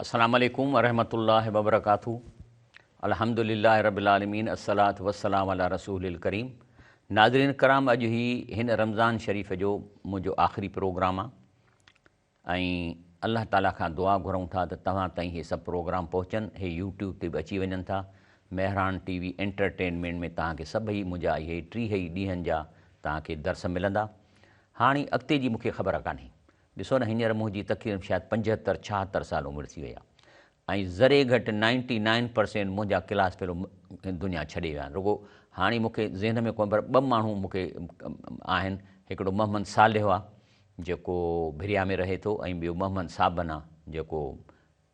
السلام عليڪم ورحمة الله وبرڪاته الحمد لله رب العالمين الصلوة والسلام علي رسول الڪريم ناظرين ڪرام اڄ هي هن رمضان شريف جو منهنجو آخري پروگرام آ ۽ الله تعالي کان دعا گهرون ٿا ته توهان تائين هي سڀ پروگرام پهچن هي يوٽيوب تي به اچي وڃن ٿا مهراڻ ٽي وي انٽرٽينمينٽ ۾ توهان کي سڀئي منهنجا اهي 30 ئي ڏينهن جا توهان کي درس ملندا هاڻي اڳتي جي مونکي خبر ڪانهي ڏسو نه هينئر منهنجي تقريبن شايد 75 76 سال عمر ٿي وئي آهي ۽ ذري گهٽ نائنٽي نائن پرسينٽ منهنجا ڪلاس فيلو دنيا ڇڏي ويا آهن. رڳو هاڻي مون کي ذهن ۾ ڪونهي پر ٻه ماڻهو مون کي آهن، هڪڙو محمد صالح آهي جيڪو ڀريا ۾ رهي ٿو ۽ ٻيو محمد صابن آهي جيڪو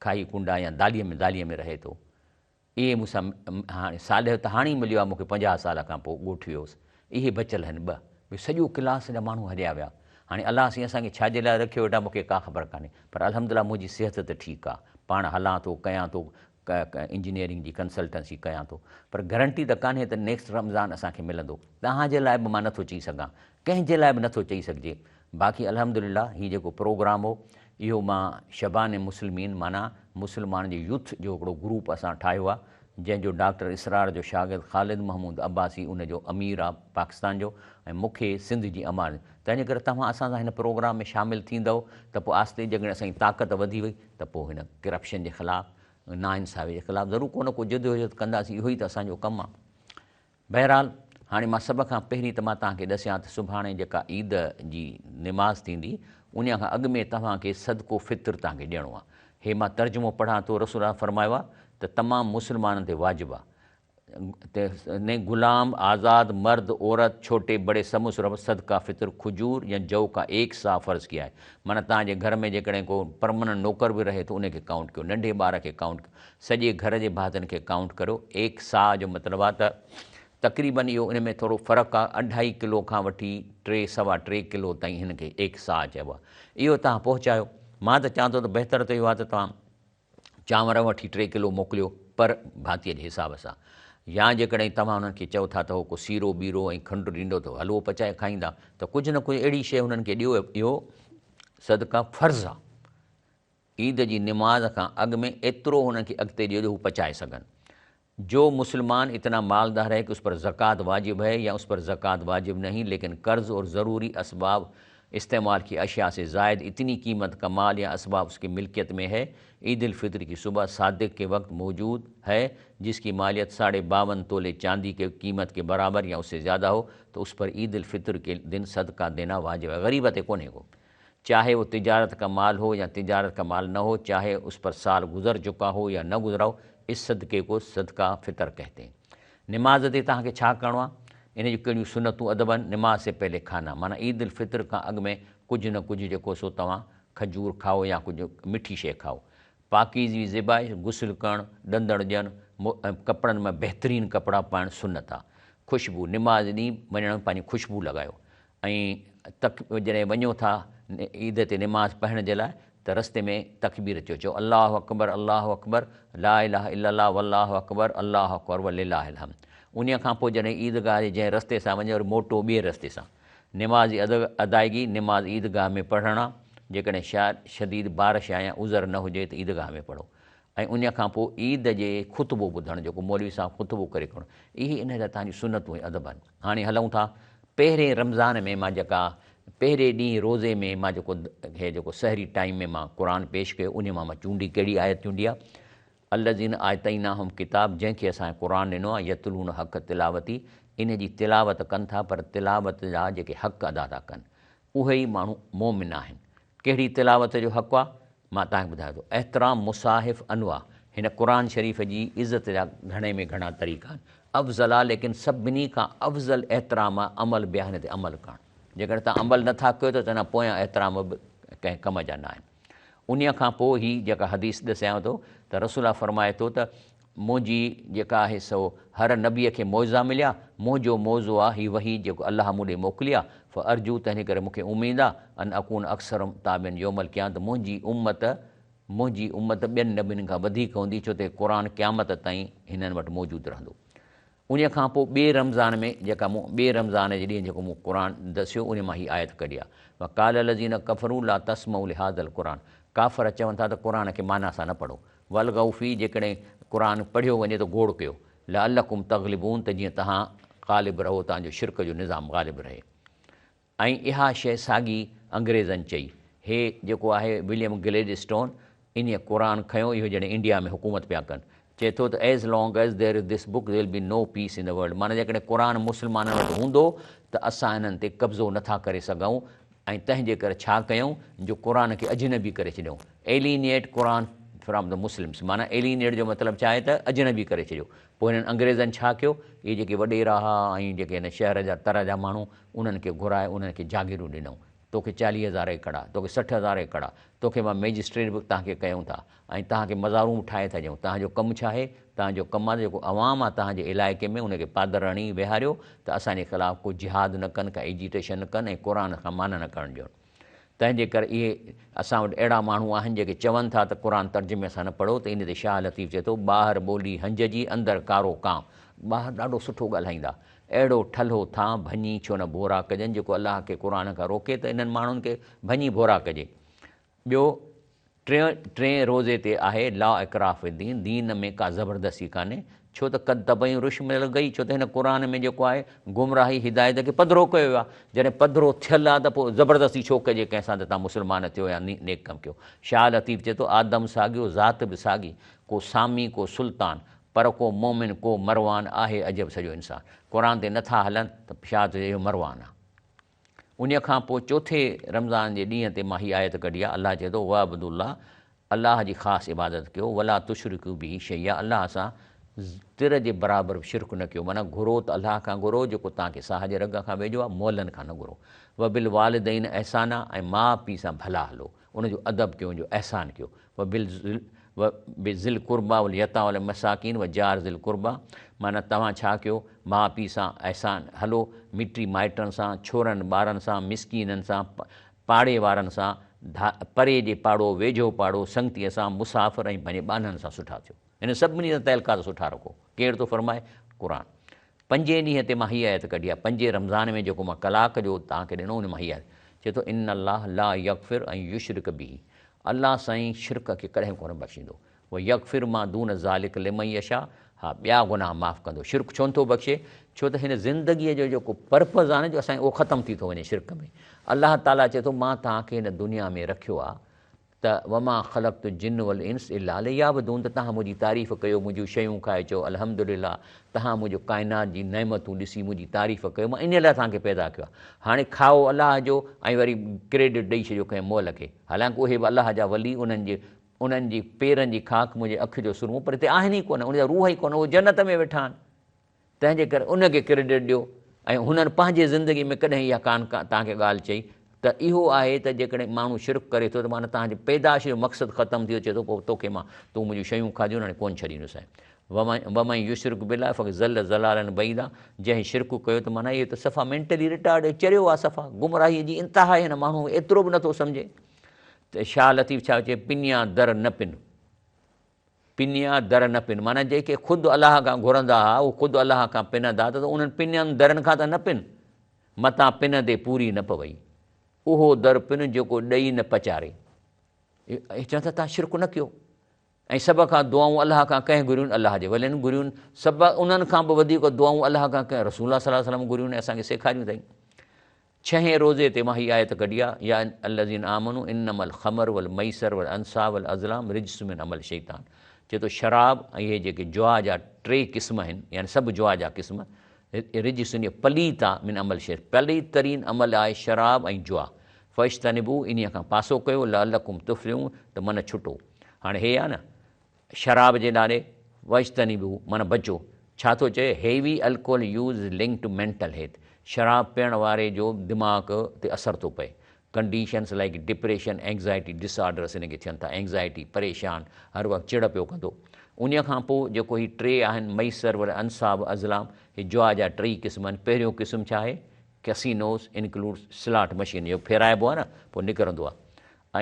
کاهي ڪنڊا يا داليء ۾ داليء ۾ رهي ٿو. اهي مون سان هاڻي صالح ته هاڻي مليو آهي مون کي 50 سال کان پوء ڳوٺ ويو هوس. اهي بچيل آهن ٻه. ٻيو سڄو ڪلاس جا ماڻهو هليا ويا. هاڻي الله سائين اسان کي ڇا جي لاء رکيو ويٺا مون کي ڪا خبر ڪانهي. پر الحمدلله منهنجي صحت ته ٺيڪ آهي. پاڻ هلان ٿو ڪيان ٿو انجنيئرنگ جي ڪنسلٽنسي ڪيان ٿو. پر گرنٽي ته ڪانهي ته نيڪسٽ رمضان اسان کي ملندو. توهان جي لاء به مان نٿو چئي سگهان. ڪنهن جي لاء به نٿو چئي سگهجي. باقي الحمدلله هي جيڪو پروگرام هو اهو مان شبان مسلمين معنيٰ مسلمان جي يوٿ جو هڪڙو گروپ اسان ٺاهيو آ جنهن جو ڊاڪٽر اسرار جو شاگرد خالد محمود عباسي ان جو امير آ پاڪستان جو ۽ مون کي سنڌ جي امان تنهن جي ڪري توهان اسان سان هن پروگرام ۾ شامل ٿيندؤ ته پوء آهستي جيڪڏهن اسان جي طاقت وڌي وئي ته پوء هن ڪرپشن جي خلاف ناانصافي جي خلاف ضرور ڪو نه ڪو جدوجهد ڪنداسين اهو ئي ته اسان جو ڪم آ. بهرحال هاڻي مان سڀ کان پهرين ته مان توهان کي ڏسيان ته سڀاڻي جيڪا عيد جي نماز ٿيندي انهيء کان اڳ ۾ توهان کي صدقو فطر توهان کي ڏيڻو آهي. هي مان ترجمو پڙهان ٿو رسول الله فرمايو آهي ته تمام مسلمانن تي واجب آهي ته ني غلام، آزاد، مرد، عورت، ڇوٽي بڙي سڀ مسلمان صدقه فطر کجور يا جو کا ايڪ صاع فرض ڪيا آهي. معنيٰ توهان جي گهر ۾ جيڪڏهن ڪو پرمننٽ نوڪر به رهي ٿو ان کي ڪائونٽ ڪيو، ننڍي ٻار کي ڪائونٽ ڪيو. سڄي گهر جي ڀاتين کي ڪائونٽ ڪريو. ايڪ صاع جو مطلب آ ته تقريبن اهو ان ۾ ٿورو فرق آ اڍائي ڪلو کان وٺي ٽي سوا ٽي ڪلو تائين هن کي ايڪ صاع چئبو آ. اهو توهان پهچايو. مان ته چوان ٿو ته بهتر ته اهو آ ته توهان چانور وٺي 3 ڪلو موڪليو پر ڀاتيء جي حساب سان. يا جيڪڏهن توهان انهن کي چئو ٿا ته هو ڪو سيرو ٻيرو ۽ کنڊ ڏيندو ته حلوو پچائي کائيندا ته ڪجهه نه ڪجهه اهڙي شيء انهن کي ڏيو اهو صدقه فرض آ. عيد جي نماز کان اڳ ۾ ايترو هنن کي اڳتي ڏيو جو هو پچائي سگهن. جو مسلمان اتنا مالدار هي ڪه اس پر زڪوات واجب هي يا اس پر زڪوات واجب نهين ليڪن قرض اور ضروري اسباب استعمال ڪي اشياء سي زائد اتني قيمت کا مال يا اسباب اس ڪي ملڪيت ۾ هي عيد الفطر ڪي صبح صادق ڪي وقت موجود هي جس ڪي ماليت ساڙهي باون تولي چاندي ڪي قيمت ڪي برابر يا اس سي زياده هو تو اس پر عيد الفطر ڪي دن صدقه دينا واجب هي غريب تي ڪونهي ڪو چاهي وہ تجارت کا مال هو يا تجارت کا مال نه هو، چاهي اس پر سال گذر چڪا هو يا نه گذرا هو، اس صدقي کو صدقه فطر کهتي هين. نماز تي توهان کي ڇا ڪرڻو آهي؟ ان جون ڪهڙيون سنتون ادب آهن؟ نماز سي پهلي کانا معنيٰ عيد الفطر کان اڳ ۾ ڪجهه نه ڪجهه جيڪو سو توهان کجور کائو يا ڪجهه مٺي شيء کائو. پاڪيزگي زيبائش، غسل ڪرڻ، ڏندڻ ڏيڻ ۽ ڪپڙن مان بهترين ڪپڙا پائڻ سنت آهي. خوشبو، نماز ڏينهن وڃڻ ۾ پنهنجي خوشبو لڳايو. ۽ تڪ جڏهن وڃو ٿا عيد تي نماز پڙهڻ جي لاء ته رستي ۾ تڪبير چئو، چئو الله اڪبر الله اڪبر لا اله الا الله والله اڪبر الله اڪبر ولله الحمد. انهيء کان پوء جڏهن عيدگاهه جي جنهن رستي سان وڃو وري موٽو ٻئي رستي سان. نماز جي ادائگي نماز عيدگاهه ۾ پڙهڻ آ، جيڪڏهن شديد بارش يا عذر نه هجي ته عيدگاهه ۾ پڙهو. ۽ انهيء کان پوء عيد جي خطبو ٻڌڻ جيڪو مولوي صاحب خطبو ڪري ڪرڻ اهي انهيء جا توهان جون سنتون ۽ ادب آهن. هاڻي هلون ٿا پهرين رمضان ۾ مان جيڪا پهرين ڏينهن روزي ۾ مان جيڪو هي جيڪو سحري ٽائيم ۾ مان قرآن پيش ڪيو انهيء مان مان چونڊي ڪهڙي آيت چونڊي آهي الذين آتيناهم ڪتاب جنهن کي اسان قرآن ڏنو آهي يتلون حق تلاوتي ان جي تلاوت ڪن ٿا پر تلاوت جا جيڪي حق ادا ٿا ڪن اهي ئي ماڻهو مؤمن آهن. ڪهڙي تلاوت جو حق آ؟ مان توهان کي ٻڌايان ٿو. احترام مصاحف انواع، هن قرآن شريف جي عزت جا گهڻي ۾ گهڻا طريقا آهن. افضل آ ليڪن سڀني کان افضل احترام آ عمل بها هن تي عمل ڪرڻ. جيڪڏهن توهان عمل نه ٿا ڪيو ته تنهن پويان احترام به ڪنهن ڪم جا نه آهن. انهيء کان پوء هي جيڪا حديث ڏسيانو ٿو ته رسول الله فرمائي ٿو ته منهنجي جيڪا آهي سو هر نبيء کي معجزا مليا، منهنجو معجزو آ هي وحي جيڪو الله مون ڏي موڪلي آ، فارجو تنهن ڪري مون کي اميد آ، ان اڪون اڪثرهم تابعا يوم القيامة ته منهنجي امت منهنجي امت ٻين نبين کان وڌيڪ هوندي ڇو ته هي قرآن قيامت تائين هنن وٽ موجود رهندو. انهيء کان پوء ٻئي رمضان ۾ جيڪا مون ٻئي رمضان جي ڏينهن جيڪو مون قرآن دسيو انهيء مان هي آيت ڪڍي آ، وقال الذين ڪفروا لا تسمعوا لهذا القرآن. ڪافر چون ٿا ته قرآن کي معنيٰ سان نه پڙهو. والغوا فيه جيڪڏهن قرآن پڙهيو وڃي ته گوڙ ڪيو. لعلڪم تغلبون ته جيئن توهان غالب رهو توهان جو شرڪ جو نظام غالب رهي. ۽ اها شيء ساڳي انگريزن چئي. هي جيڪو آهي وليم گليڊ اسٽون انهيء قرآن کنيو اهو جڏهن انڊيا ۾ حڪومت پيا ڪن. چئي ٿو ته as long as there is this book there will be no peace in the world معنيٰ جيڪڏهن قرآن مسلمانن وٽ هوندو ته اسان انهن تي قبضو نه ٿا ڪري سگهون ۽ تنهن جي ڪري ڇا ڪيائون جو قرآن کي اجنبي ڪري ڇڏيائون Alienate Quran from the Muslims معنيٰ Alienate جو مطلب ڇا آهي ته اجنبي ڪري ڇڏيو پوء هنن انگريزن ڇا ڪيو اهي جيڪي وڏيرا ها ۽ جيڪي هن شهر جا تر جا ماڻهو انهن کي گهرائي انهن کي جاگيرون ڏنائون توکي 40 هزار ايڪڙ آ توکي 60 هزار ايڪڙ آ توکي مان مئجسٽريٽ به توهان کي ڪيون ٿا ۽ توهان کي مزارون به ٺاهي ٿا ڏيون، توهان جو ڪم ڇا آهي؟ توهان جو ڪم آهي ته جيڪو عوام آهي توهان جي علائقي ۾ ان کي پادر هڻي ويهاريو ته اسان جي خلاف ڪو جهاد نه ڪن، ڪا ايجيٽيشن نه ڪن ۽ قرآن کان معنيٰ نه ڪرڻ ڏيون. تنهن جي ڪري اهي اسان وٽ اهڙا ماڻهو آهن جيڪي چون ٿا ته قرآن ترجمي سان نه پڙهو ته ان تي شاهه لطيف چئي ٿو، ٻاهر ٻولي هنج جي، اندر ڪارو ڪانء. ٻاهر ڏاڍو سٺو ڳالهائيندا. اهڙو ٺلهو ٿانء ڀڃي ڇو نه ڀورا ڪجن جيڪو الله کي قرآن کان روڪي ته انهن ماڻهن کي ڀڃي ڀورا ڪجي. ٻيو ٽئين روزي تي آهي لا اڪراه في الدين، دين ۾ ڪا زبردستي ڪانهي، ڇو ته قد تبين الرشد من الغي، ڇو ته هن قرآن ۾ جيڪو آهي گمراهي هدايت کي پڌرو ڪيو ويو آهي، جڏهن پڌرو ٿيل آهي ته پوء زبردستي ڇو ڪجي ڪنهن سان ته توهان مسلمان ٿيو يا نيڪ ڪم ڪيو. شاهه لطيف چئي ٿو آدم ساڳيو ذات به ساڳي، ڪو سامي ڪو سلطان، پر ڪو مومن ڪو مروان، آهي عجب سڄو انسان. قرآن تي نٿا هلن ته شاهه ٿو چئي اهو مروان آهي. انهيء کان پوء چوٿين رمضان جي ڏينهن تي مان هي آيت ڪڍي آهي، الله چئي ٿو، واعبدوا الله، الله جي خاص عبادت ڪيو، ولا تشرڪوا به شيئا، الله سان تر جي برابر به شرڪ نه ڪيو، معنيٰ گهرو ته الله کان گهرو جيڪو توهان کي ساهه جي رڳ کان ويجهو آهي، مئلن کان نه گهرو. وبالوالدين احسانا، ۽ ماء پيء سان ڀلا هلو، ان جو ادب ڪيو، ان جو احسان ڪيو. وبذي القربيٰ واليتاميٰ والمساڪين والجار ذي القربيٰ معنيٰ توهان ڇا ڪيو، ماء پيء سان احسان هلو، مٽي مائٽن سان، ڇورن ٻارن سان، مسڪينن سان، پاڙي وارن سان، پري جي پاڙو، ويجهو پاڙو، سنگتيء سان، مسافر ۽ پنهنجي ٻانهن سان سٺا ٿيو. هن سڀني سان تعلقات سٺا رکو. ڪير ٿو فرمائي؟ قرآن. پنجين ڏينهن تي مان هيء آيت ڪڍي آهي، پنجين رمضان ۾ جيڪو مان ڪلاڪ جو توهان کي ڏنو ان مان هيء آيت چئي ٿو، ان الله لا يغفر ان يشرڪ به الله سائين شرڪ کي ڪڏهن ڪونه بخشيندو، ويغفر ما دون ذلڪ لمن يشاء ها ٻيا گناهه معاف ڪندو، شرڪ ڇو نٿو بخشي؟ ڇو ته هن زندگيء جو جيڪو پرپز آهي نه جو اسان اهو ختم ٿي ٿو وڃي شرڪ ۾. الله تعاليٰ چئي ٿو مان توهان کي هن دنيا ۾ رکيو آهي ته وما خلقت الجن والانس الا ليعبدون ته توهان منهنجي تعريف ڪيو، منهنجون شيون کائي چئو الحمد لله، توهان منهنجو ڪائنات جي نعمتون ڏسي منهنجي تعريف ڪيو، مان انهيء لاء توهان کي پيدا ڪيو آهي. هاڻي کائو الله جو ۽ وري ڪريڊٽ ڏئي ڇڏيو ڪنهن مئل کي، حالانڪ اهي به الله جا ولي، انهن جي انهن جي پيرن جي خاڪ منهنجي اک جو سرمو، پر هتي آهن ئي ڪونه، ان جا روح ئي ڪونه، اهي جنت ۾ ويٺا آهن. تنهن جي ڪري ان کي ڪريڊٽ ڏيو ۽ هنن پنهنجي زندگي ۾ ڪڏهن اها ڪانه توهان کي ڳالهه چئي ته اهو آهي ته جيڪڏهن ماڻهو شرڪ ڪري ٿو ته معنيٰ توهان جي پيدائش جو مقصد ختم ٿي ويو چئي ٿو پوء توکي مان تون منهنجون شيون کاڌيون هاڻي ڪونه ڇڏيندوسانء ومن يشرڪ بالله فقد ضل ضلالا بعيدا جنهن شرڪ ڪيو ته معنيٰ اهو ته صفا مينٽلي ريٽارڊ چريو آهي صفا گمراهي جي انتها آهي هن ماڻهو ايترو به نٿو سمجهي ته شاهه لطيف ڇا چئي پنيا در نه پن پنيا در نه پن معنيٰ جيڪي خود الله کان گهرندا ها اهي خود الله کان پنندا ته انهن پنين درن کان ته نه پن، متان پنندي پوري نه پوئي. اهو در پن جيڪو ڏئي نه پچاري. اهي چون ٿا توهان شرڪ نه ڪيو ۽ سڀ کان دعائون الله کان ڪنهن گهريون؟ الله جي ولين گهريون. سڀ انهن کان به وڌيڪ دعائون الله کان ڪنهن؟ رسول الله صلي الله عليه وسلم گهريون ۽ اسان کي سيکاريون اٿائين. ڇهين روزي تي مان هي آيت ڪڍي آ، يا الذين آمنوا انما الخمر والميسر والانصاب والازلام رجس من عمل الشيطان چئي ٿو شراب ۽ اهي جيڪي جوا جا ٽي قسم آهن يعني سڀ جوا جا قسم رجس يعني پليت آ من عمل الشيطان پليت ترين عمل آهي شراب ۽ جوا فاجتنبوه انهيء کان پاسو ڪيو لعلڪم تفلحون ته من ڇٽو هاڻي هي آ نه شراب جي نالي واجتنبوه معنيٰ بچو. ڇا ٿو چئي heavy alcohol use is linked to mental health شراب پيئڻ واري جو دماغ تي اثر ٿو پئي conditions like depression anxiety disorders هن کي ٿين ٿا اينگزائٽي پريشان هر وقت چڙ پيو ڪندو انهي کان پوء جيڪو هي ٽي آهن ميسر والانصاب ازلام هي جوا جا ٽئي قسم آهن پهريون قسم ڇا آهي ڪسينوز انڪلوڊز سلاٽ مشين اهو ڦيرائبو آهي نه پوء نڪرندو آهي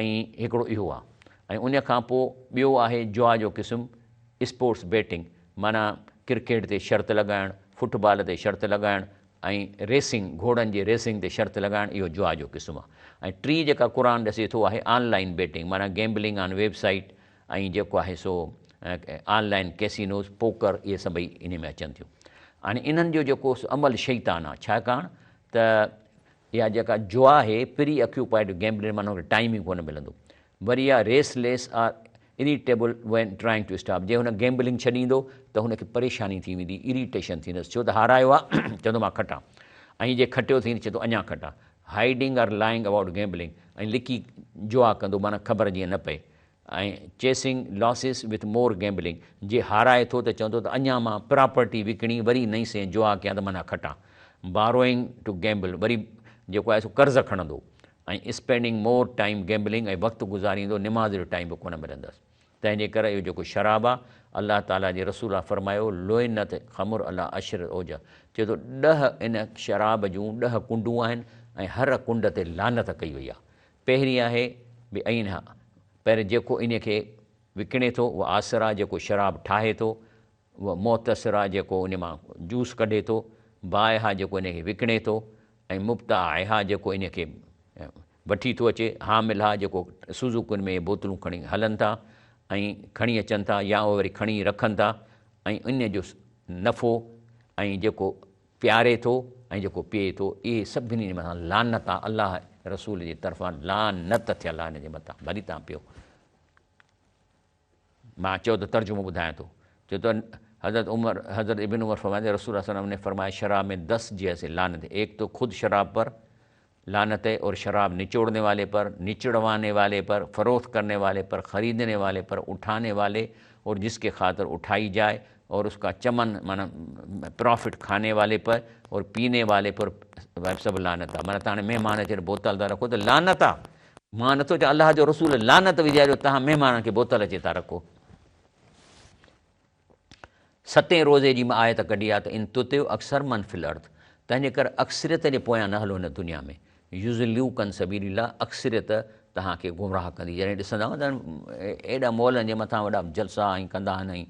۽ هڪڙو اهو آ ۽ ان کان پوء ٻيو آهي جوا جو قسم اسپورٽس بيٽنگ معنيٰ ڪرڪيٽ تي شرط لڳائڻ، فٽ بال تي شرط لڳائڻ، ۽ ريسنگ، گهوڙن جي ريسنگ تي شرط لڳائڻ اهو جوا جو قسم آ. ۽ ٽين جيڪا قرآن ڏسي ٿو آهي آن لائين بيٽنگ معنيٰ گيمبلنگ آن ويب سائيٽ ۽ جيڪو آهي سو آن لائين ڪيسينوز، پوڪر اهي سڀئي انهي ۾ اچن ٿيون. هاڻي انهن جو جيڪو عمل شيطان آ ڇاڪاڻ ته اها جيڪا جوا آهي پري اڪيوپائيڊ گيمبلنگ معنيٰ هن کي ٽائيم ئي ڪونه ملندو. وري اها restless or irritable when trying to stop جي هن گيمبلنگ ڇڏيندو ته هن کي پريشاني ٿي ويندي اريٽيشن ٿيندس ڇو ته هارايو آ چوندو مان کٽان ۽ جي کٽيو اٿئي ته چوندو اڃا کٽان hiding or lying about gambling ۽ لڪي جوا ڪندو معنيٰ خبر جيئن نه پئي ۽ chasing losses with more gambling جي هارائي ٿو ته چوندو ته اڃا مان پراپرٽي وڪڻي وري نئين سين جوا ڪيان ته معنيٰ کٽان باروئنگ ٽو گيمبل وري جيڪو آهي سو قرض کڻندو ۽ اسپينڊنگ مور ٽائيم گيمبلنگ ۽ وقت گذاريندو نماز جو ٽائيم به ڪونه ملندس تنهن جي ڪري اهو جيڪو شراب آ الله تعالي جي رسول الله فرمايو لعنت خمر علی عشر اوجه چئي ٿو ڏھ ان شراب جون ڏھ ڪنڊون آهن ۽ هر ڪنڊ تي لعنت ڪئي وئي آ پهرين آهي بعينها پهرين جيڪو انهي کي وڪڻي ٿو و عاصرها جيڪو شراب ٺاهي ٿو و معتصرها جيڪو ان مان جوس ڪڍي ٿو، بائعها جيڪو ان کي وڪڻي ٿو ۽ مبتاعها جيڪو ان کي وٺي ٿو اچي، حاملها جيڪو سوزوڪين ۾ اهي بوتلون کڻي هلن ٿا ۽ کڻي اچن ٿا يا اهي وري کڻي رکن ٿا ۽ ان جو نفعو ۽ جيڪو پياري ٿو ۽ جيڪو پيئي ٿو اهي سڀني جي مٿان لعنت آ الله رسول جي طرفان لعنت ٿيل آ ان جي مٿان ڀلي توهان پيئو. مان چيو ته ترجمو ٻڌايان ٿو. چيو ته حضرت عمر حضرت ابن عمر فرمائن ٿا رسول الله صلي الله عليه وسلم نے فرمايا شراب میں دس جهه سے لعنت ہے ايڪ تو خود شراب پر لعنت ہے اور شراب نچوڙنے والے پر نچڑوانے والے پر فروخت کرنے والے پر خریدنے والے پر اٹھانے والے اور جس کے خاطر اٹھائی جائے اور اس کا چمن معنی پرافٹ کھانے والے پر اور پینے والے پر سب لعنت آ معنی تاڻي مهمان اچي بوتل ٿا رکو ته لعنت آ مان نٿو چوان الله جو رسول لعنت وجهي آ جو توهان مهمانن کي بوتل اچي ٿا رکو. ستين روزي جي مان آيت ڪڍي آ ته ان تطع اڪثر من في الارض تنهنجي ڪري اڪثريت جي پويان نه هلو هن دنيا ۾ يضلوڪ عن سبيل الله اڪثريت توهان کي گمراهه ڪندي جڏهن ڏسندا ته ايڏا مولن جي مٿان وڏا جلسا ۽ ڪندا آهن ۽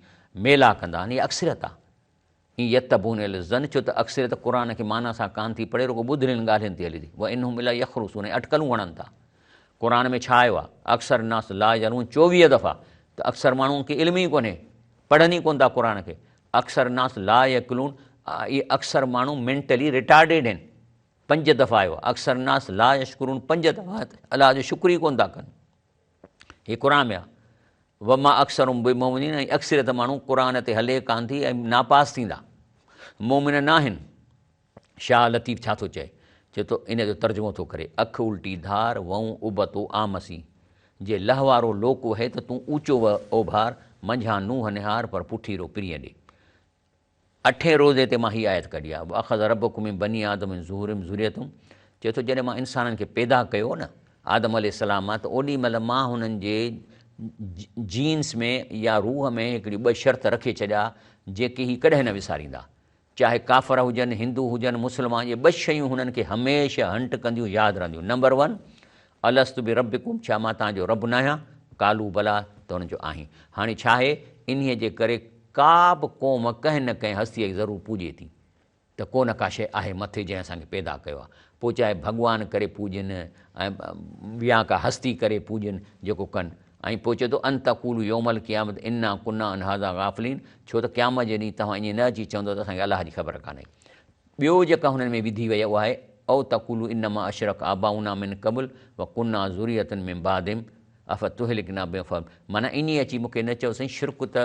ميلا ڪندا آهن هي اڪثريت آ. ان يتبعون الا الظن ڇو ته اڪثريت قرآن کي معنيٰ سان ڪانه ٿي پڙهي رڳو ٻڌڻين ڳالهين تي هلي ٿي وان هم الا يخرصون ۽ اٽڪلون هڻن ٿا قرآن ۾ ڇا آيو آهي اڪثر الناس لا يعلمون چوويهه دفعا ته اڪثر ماڻهن کي علم ئي ڪونهي پڙهن ئي ڪونه ٿا قرآن کي اڪثر الناس لا يعقلون اهي اڪثر ماڻهو مينٽلي ريٽارڊيڊ آهن پنج دفعا آيو آهي اڪثر الناس لا يشڪرون پنج دفعا الله جو شڪر ئي ڪونه ٿا ڪن هي قرآن ۾ آهي وما اڪثرهم بمؤمنين ۽ اڪثريت ماڻهو قرآن تي هلي ڪانه ٿي ۽ ناپاس ٿيندا مؤمن ناهن. شاهه لطيف ڇا ٿو چئي؟ چئي ٿو ان جو ترجمو ٿو ڪري، اک الٽي ڌار، وئون ابتو آمسين، جي لهوارو لوڪ وهي ته تون اوچو وه اوڀار، منجهان نوح نهار پر پٺيرو پرينء ڏي. اٺين روزي تي مان هي آيت ڪڍي آهي، واخذ ربڪم من بني آدم من ظهورهم ذريتهم چئي ٿو جڏهن مان انسانن کي پيدا ڪيو نه آدم عليه السلام مان ته اوڏي مهل مان هنن جي جينس ۾ يا روح ۾ هڪڙي ٻه شرط رکي ڇڏيا جيڪي هي ڪڏهن نه وساريندا چاهي ڪافر هجن هندو هجن مسلمان اهي ٻه شيون هنن کي هميشه هنٽ ڪنديون ياد رهنديون نمبر ون الست بربڪم ڇا مان توهان جو رب ناهيان؟ قالوا بليٰ ته انهن چيو آهين. هاڻي ڇا آهي؟ انهيء جي ڪري ڪا به قوم ڪنهن نه ڪنهن هستيء کي ضرور پوڄي ٿي ته ڪو نه ڪا شيء آهي مٿي جنهن اسان کي پيدا ڪيو آهي. پوء چاهي ڀڳوان ڪري پوڄين ۽ يا ڪا هستي ڪري پوڄين جيڪو ڪن. ۽ پوء چئي ٿو ان تقولوا يوم القيامة انا ڪنا عن هذا غافلين ڇو ته قيامت جي ڏينهن توهان ائين نه اچي چوندؤ ته اسان کي الله جي خبر ڪانهي. ٻيو جيڪا هنن ۾ وڌي وئي اها آهي، او تقولوا انما اشرڪ آباؤنا من قبل وڪنا ذرية من بعدهم افتهلڪنا بما فعلوا معنيٰ انهي اچي مون کي نه چئو سائين شرڪ ته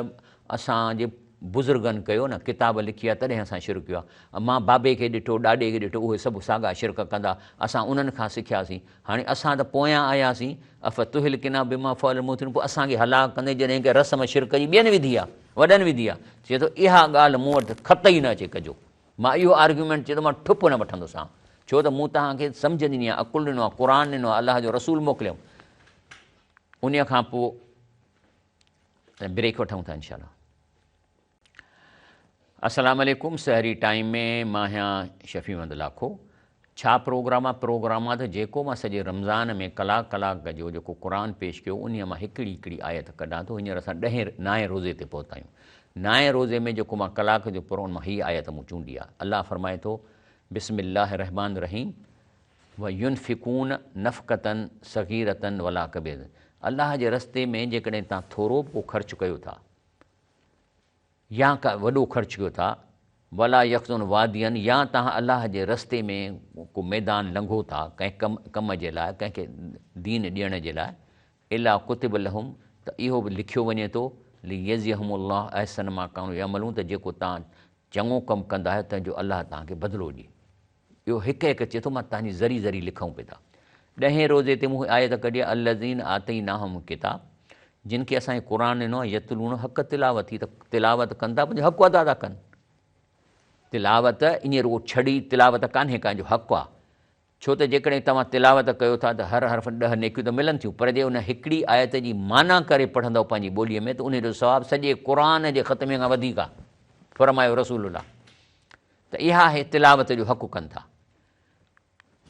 اسان جي بزرگن ڪيو نه ڪتاب لکي آ تڏهن اسان شرڪ ڪيو آ مان بابي کي ڏٺو ڏاڏي کي ڏٺو اهي سڀ ساڳا شرڪ ڪندا اسان انهن کان سکياسين هاڻي اسان ته پويان آياسين افتهلڪنا بما فعل المبطلون پوء اسان کي هلاڪ ڪندين جڏهن ڪه رسم شرڪ جي ٻين وڌي آ وڏن وڌي آ چئي ٿو اها ڳالهه مون وٽ خط ئي نه اچي ڪجو مان اهو آرگيومينٽ چئي ٿو مان ٺپ نه وٺندوسان ڇو ته مون توهان کي سمجهه ڏني آهي عقل ڏنو آهي قرآن ڏنو آهي الله جو رسول موڪليم انهي کان پوء بريڪ وٺون ٿا انشاء الله السلام عليڪم سحري ٽائيم ۾ مان آهيان شفيع محمد لاکو ڇا پروگرام آ پروگرام آ ته جيڪو مان سڄي رمضان ۾ ڪلاڪ ڪلاڪ جو جيڪو قرآن پيش ڪيو انهي مان هڪڙي هڪڙي آيت ڪڍان ٿو هينئر اسان ڏهين نائين روزي تي پهتا آهيون نائين روزي ۾ جيڪو مان ڪلاڪ جو پڙهيو ان مان هي آيت مون چونڊي آ الله فرمائي ٿو. بسم الله الرحمٰن الرحيم وينفقون نفقة صغيرة ولا ڪبيرة الله جي رستي ۾ جيڪڏهن توهان ٿورو به ڪو خرچ ڪيو ٿا يا ڪا وڏو خرچ ڪيو ٿا، ولا يخزون واديا يا توهان الله جي رستي ۾ ڪو ميدان لنگهو ٿا ڪنهن ڪم ڪم جي لاء ڪنهن کي دين ڏيڻ جي لاء، الا ڪتب لهم ته اهو به لکيو وڃي ٿو، ليجزيهم الله احسن ما ڪانوا يعملون ته جيڪو توهان چڱو ڪم ڪندا آهيو تنهن جو الله توهان کي بدلو ڏئي. اهو هڪ هڪ چئي ٿو مان توهان جي ذري ذري لکئون پئي ٿا. ڏهين روزي تي مون آيت ڪڍي آهي الذين آتيناهم الڪتاب جن کي اسان هي قرآن ڏنو آهي يتلونه حق تلاوته ته تلاوت ڪن ٿا پنهنجو حق ادا ٿا ڪن. تلاوت ائين رڳو ڇڙي تلاوت ڪانهي ڪا جو حق آهي. ڇو ته جيڪڏهن توهان تلاوت ڪيو ٿا ته هر حرف ڏهه نيڪيون ته ملن ٿيون پر جي ان هڪڙي آيت جي معنيٰ ڪري پڙهندؤ پنهنجي ٻوليء ۾ ته انهي جو ثواب سڄي قرآن جي ختمي کان وڌيڪ آهي. فرمايو رسول الله. ته اها آهي تلاوت جو حق ڪن ٿا.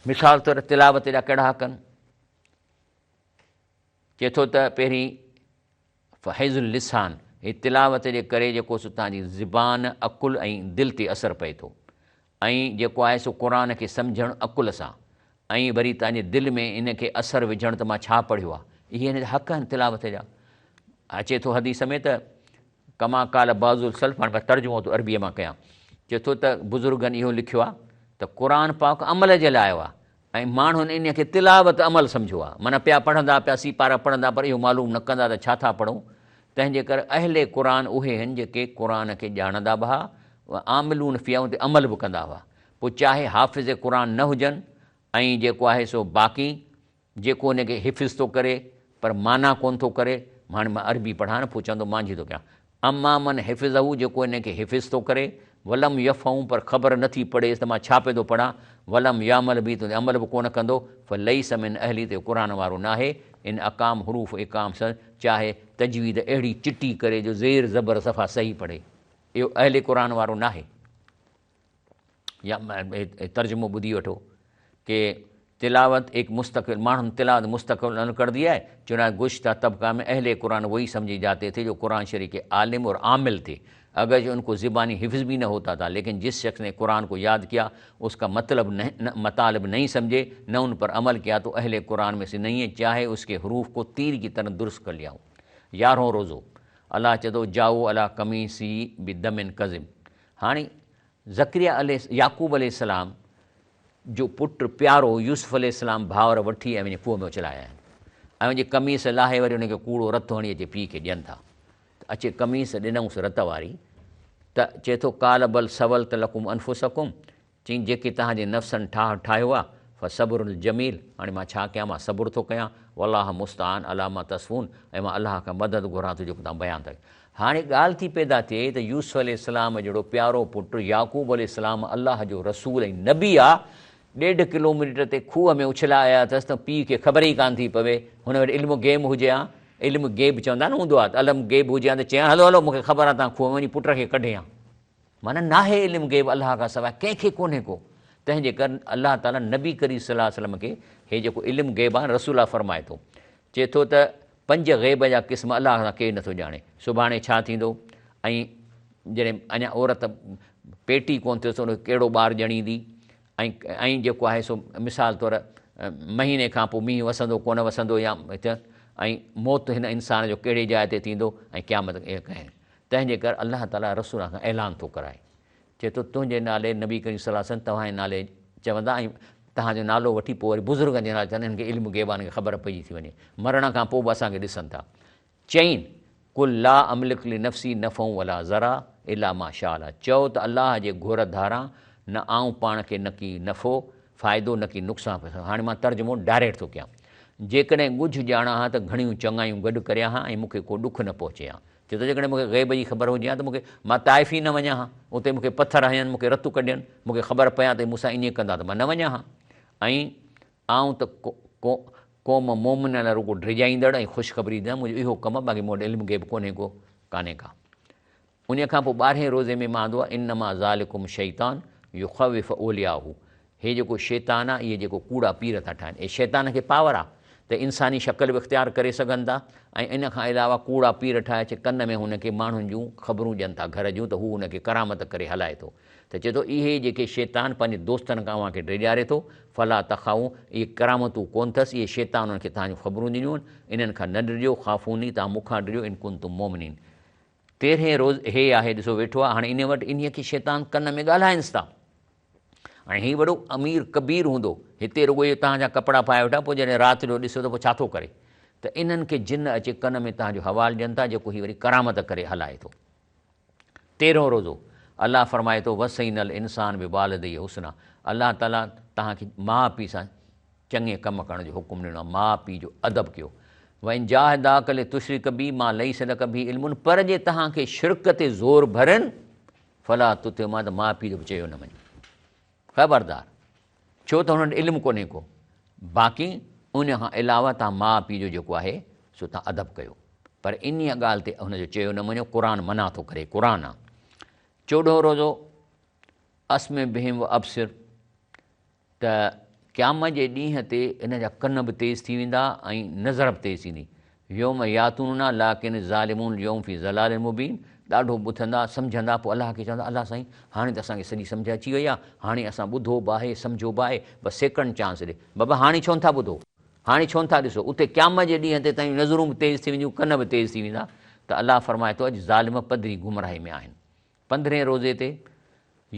مثال طور تلاوت جا ڪهڙا حق آهن؟ چئي ٿو ته پهرين فحفظ اللسان هي تلاوت جي ڪري جيڪو سو توهان جي زبان، عقل ۽ دل تي اثر پئي ٿو ۽ جيڪو آهي سو قرآن کي سمجهڻ عقل سان ۽ وري توهان جي دل ۾ ان کي اثر وجهڻ ته مان ڇا پڙهيو آهي اهي هن جا حق آهن تلاوت جا. اچي ٿو حديث ۾ ته ڪما قال بعض السلف هاڻي مان ترجمو ٿو عربيء مان ڪيان چئي ٿو ته بزرگن اهو لکيو آهي ته قرآن پاڪ عمل جي لاء آيو آهي ۽ ماڻهن ان کي تلاوت عمل سمجهيو آهي معنيٰ پيا پڙهندا پيا سيپارا پڙهندا پر اهو معلوم نه ڪندا ته ڇا ٿا پڙهون تنهن جي ڪري اهل قرآن اهي هن جيڪي قرآن کي ڄاڻندا به هئا عاملون فيها ان تي عمل به ڪندا هئا پوء چاهي حافظ قرآن نه هجن ۽ جيڪو آهي سو باقي جيڪو ان کي حفظ ٿو ڪري پر معنيٰ ڪونه ٿو ڪري، هاڻي مان عربي پڙهان نه پوء چوندو مانجهي ٿو ڪيان. اما من حفظه جيڪو ان کي حفظ ٿو ڪري، ولم يفهمه پر خبر نه ٿي پڙيس ته مان ڇا پيو ٿو پڙهان، ولم يعمل به ته عمل به ڪونه ڪندو، فليس من اهله ته اهو قرآن وارو ناهي، ان اقام حروف اقام سان چاهي تجويد اهڙي چٽي ڪري جو زير زبر صفا صحيح پڙهي اهو اهل قرآن وارو ناهي. يا ترجمو ٻڌي وٺو ڪي تلاوت ايڪ مستقل ماڻهن تلاوت مستقل ان ڪر ديا هي چنانچه گذشته طبقه ۾ اهل قرآن وهي سمجهي جاتي ٿي جو قرآن شريف ڪي عالم اور عامل ٿي اگرچه ان ڪو زباني حفظ به نه هوتا ٿا ليڪن جس شخص ني قرآن ڪو ياد ڪيا اس ڪا مطلب نه مطالب نهين سمجهي نه ان پر عمل ڪيا تو اهل قرآن ۾ سي نهين هي چاهي اس ڪي حروف ڪو تير ڪي طرح درست ڪر ليا هو يارهون روزو الله چئي ٿو جاؤ علي قميصي بدم ڪذب هاڻي زڪريا عليه يعقوب عليه السلام جو پٽ پيارو يوسف عليه السلام ڀائر وٺي ۽ وڃي کوهه ۾ اڇلايا آهن ۽ ان جي قميص لاهي وري ان کي ڪوڙو رت هڻي اچي پيء کي ڏين ٿا ته اچي قميص ڏنائونس رت واري ته چئي ٿو قال بل سولت لڪم انفسڪم چيائين جيڪي توهان جي نفسن ٺاهه ٺاهيو آهي فصبر جميل هاڻي مان ڇا ڪيان مان صبر ٿو ڪيان والله مستعان علي ما تصفون ۽ مان الله کان مدد گهران ٿو جيڪو توهان بيان ٿا ڪيو. هاڻي ڳالهه ٿي پيدا ٿئي ته يوسف عليه السلام جهڙو پيارو پٽ يعقوب عليه السلام الله جو رسول ۽ نبي آ، ڏيڍ ڪلوميٽر تي کوهه ۾ اڇلائي آيا اٿس ته پيء کي خبر ئي ڪانه ٿي پوي، هن وٽ علم غيب هجي ها، علم غيب چوندا نه هوندو آ ته علم غيب هجي ها ته چئي ها هلو هلو مون کي خبر آ توهان کوهه ۾ وڃي پٽ کي ڪڍي ها. معنيٰ ناهي علم غيب الله کان سواء ڪنهن کي ڪونهي ڪو، تنهن جي ڪر الله تعاليٰ نبي ڪريم صلي الله عليه وسلم کي هي جيڪو علم غيب آهي رسول الله فرمائي ٿو چئي ٿو ته پنج غيب جا قسم الله کان ڪير نٿو ڄاڻي سڀاڻي ڇا ٿيندو ۽ جڏهن اڃا عورت پيٽ ئي ڪونه ٿيس ته ان کي ڪهڙو ٻار ڄڻيندي ۽ ۽ جيڪو آهي سو مثال طور مهيني کان پوء مينهن وسندو ڪونه وسندو يا ۽ موت هن انسان جو ڪهڙي جاء تي ٿيندو ۽ قيامت ڪنهن تنهن جي ڪري الله تعاليٰ رسول کان اعلان ٿو ڪرائي، چئي ٿو، تنهنجي نالي نبي ڪريم صلي الله عليه وسلم توهان جي نالي چوندا ۽ توهان جو نالو وٺي پوء وري بزرگن جي نالي چوندا، هنن کي علم غيب آهي، هنن کي خبر پئجي ٿي وڃي، مرڻ کان پوء به اسان کي ڏسن ٿا. چئين، قل لا املڪ لنفسي نفعا ولا ضرا الا ما شاء الله، چئو ته الله جي گهر ڌاران نه آئون پاڻ کي نڪي نفعو، فائدو، نڪي نقصان پهچايان. هاڻي مان ترجمو ڊائريڪٽ ٿو ڪيان. جيڪڏهن ڳجهه ڄاڻان ها ته گهڻيون چڱايون گڏ ڪريان ها ۽ مون کي ڪو ڏک نه پهچي ها. چئي ٿو جيڪڏهن مون کي غيب جي خبر هجي ها ته مون کي مان طائف ئي نه وڃان ها، اتي مون کي پٿر هنين، مون کي رت ڪڍين، مون کي خبر پئي ها ته هي مون سان ائين ڪندا ته مان نه وڃان ها ۽ آئون ته قوم مومنن لاء رڳو ڊيڄائيندڙ ۽ خوشخبري ڏيندڙ منهنجو اهو ڪم آهي باقي مون وٽ علم غيب ڪونهي ڪو ڪانهي ڪا. انهيء کان پوء ٻارهين روزي ۾ مان آندو آهي انما ذالڪم الشيطان يخوف اولياءه هي جيڪو شيطان آهي اهي جيڪو ڪوڙا پير ٿا ٺاهن اهي شيطان کي پاور آهي ته انساني شڪل به اختيار ڪري سگهن ٿا ۽ ان کان علاوه ڪوڙا پير ٺاهي اچي ڪن ۾ هن کي ماڻهن جون خبرون ڏين ٿا گهر جون ته هو ان کي ڪرامت ڪري هلائي ٿو ته چئي ٿو اهي جيڪي شيطان پنهنجي دوستن کان اوهان کي ڊيڄاري ٿو فلا تخاوون اهي ڪرامتون ڪونه اٿس اهي شيطان انهن کي توهان جون خبرون ڏنيون آهن انهن کان نه ڊڄو خافوني توهان مون کان ڊڄو ان ڪنتم مؤمنين تيرهين روز هي آهي ڏسو ويٺو آهي هاڻي انهي وٽ انهي کي شيطان ڪن ۾ ڳالهائينس ٿا ۽ هي وڏو امير ڪبير هوندو، هتي رڳو اهي توهان جا ڪپڙا پائي ويٺا، پوء جڏهن رات جو ڏسو ته پوء ڇا ٿو ڪري؟ ته انهن کي جن اچي ڪن ۾ توهان جو حوال ڏين ٿا، جيڪو هي وري ڪرامت ڪري هلائي ٿو. تيرهون روزو، الله فرمائي ٿو، وصينا الانسان بوالديه حسنا، الله تعاليٰ توهان کي ماء پيء سان چڱي ڪم ڪرڻ جو حڪم ڏنو آهي، ماء پيء جو ادب ڪيو. وان جاهداک لتشرڪ بي ما ليس لڪ به علم، پر جي توهان کي شرڪ تي زور ڀرين، فلا تطعهما ته ماء پيء جو به چيو نه وڃ. خبردار! ڇو ته هنن وٽ علم ڪونهي ڪو. باقي ان کان علاوه توهان ماء پيء جو جيڪو آهي سو توهان ادب ڪيو. پر انهيء ڳالهه تي هن جو چيو نه مڃو، قرآن منع ٿو ڪري، قرآن آ. چوڏهون روزو، اسمع بهم و ابصر. ته قيامت جي ڏينهن تي ان جا ڪن به تيز ٿي ويندا ۽ نظر به تيز ٿيندي. يوم ياتوننا لڪن الظالمون اليوم في ضلال مبين ڏاڍو ٻڌندا سمجهندا پوء الله کي چوندا الله سائين هاڻي ته اسان کي سڄي سمجهه اچي وئي آهي هاڻي اسان ٻڌو به آهي سمجهيو به آهي بس سيڪنڊ چانس ڏي بابا هاڻي ڇو نٿا ٻڌو هاڻي ڇو نٿا ڏسو اتي قيامت جي ڏينهن تي تنهنجون نظرون به تيز ٿي وينديون ڪن به تيز ٿي ويندا ته الله فرمائي ٿو اڄ ظالم پڌري گمراهي ۾ آهن پندرهين روزي تي،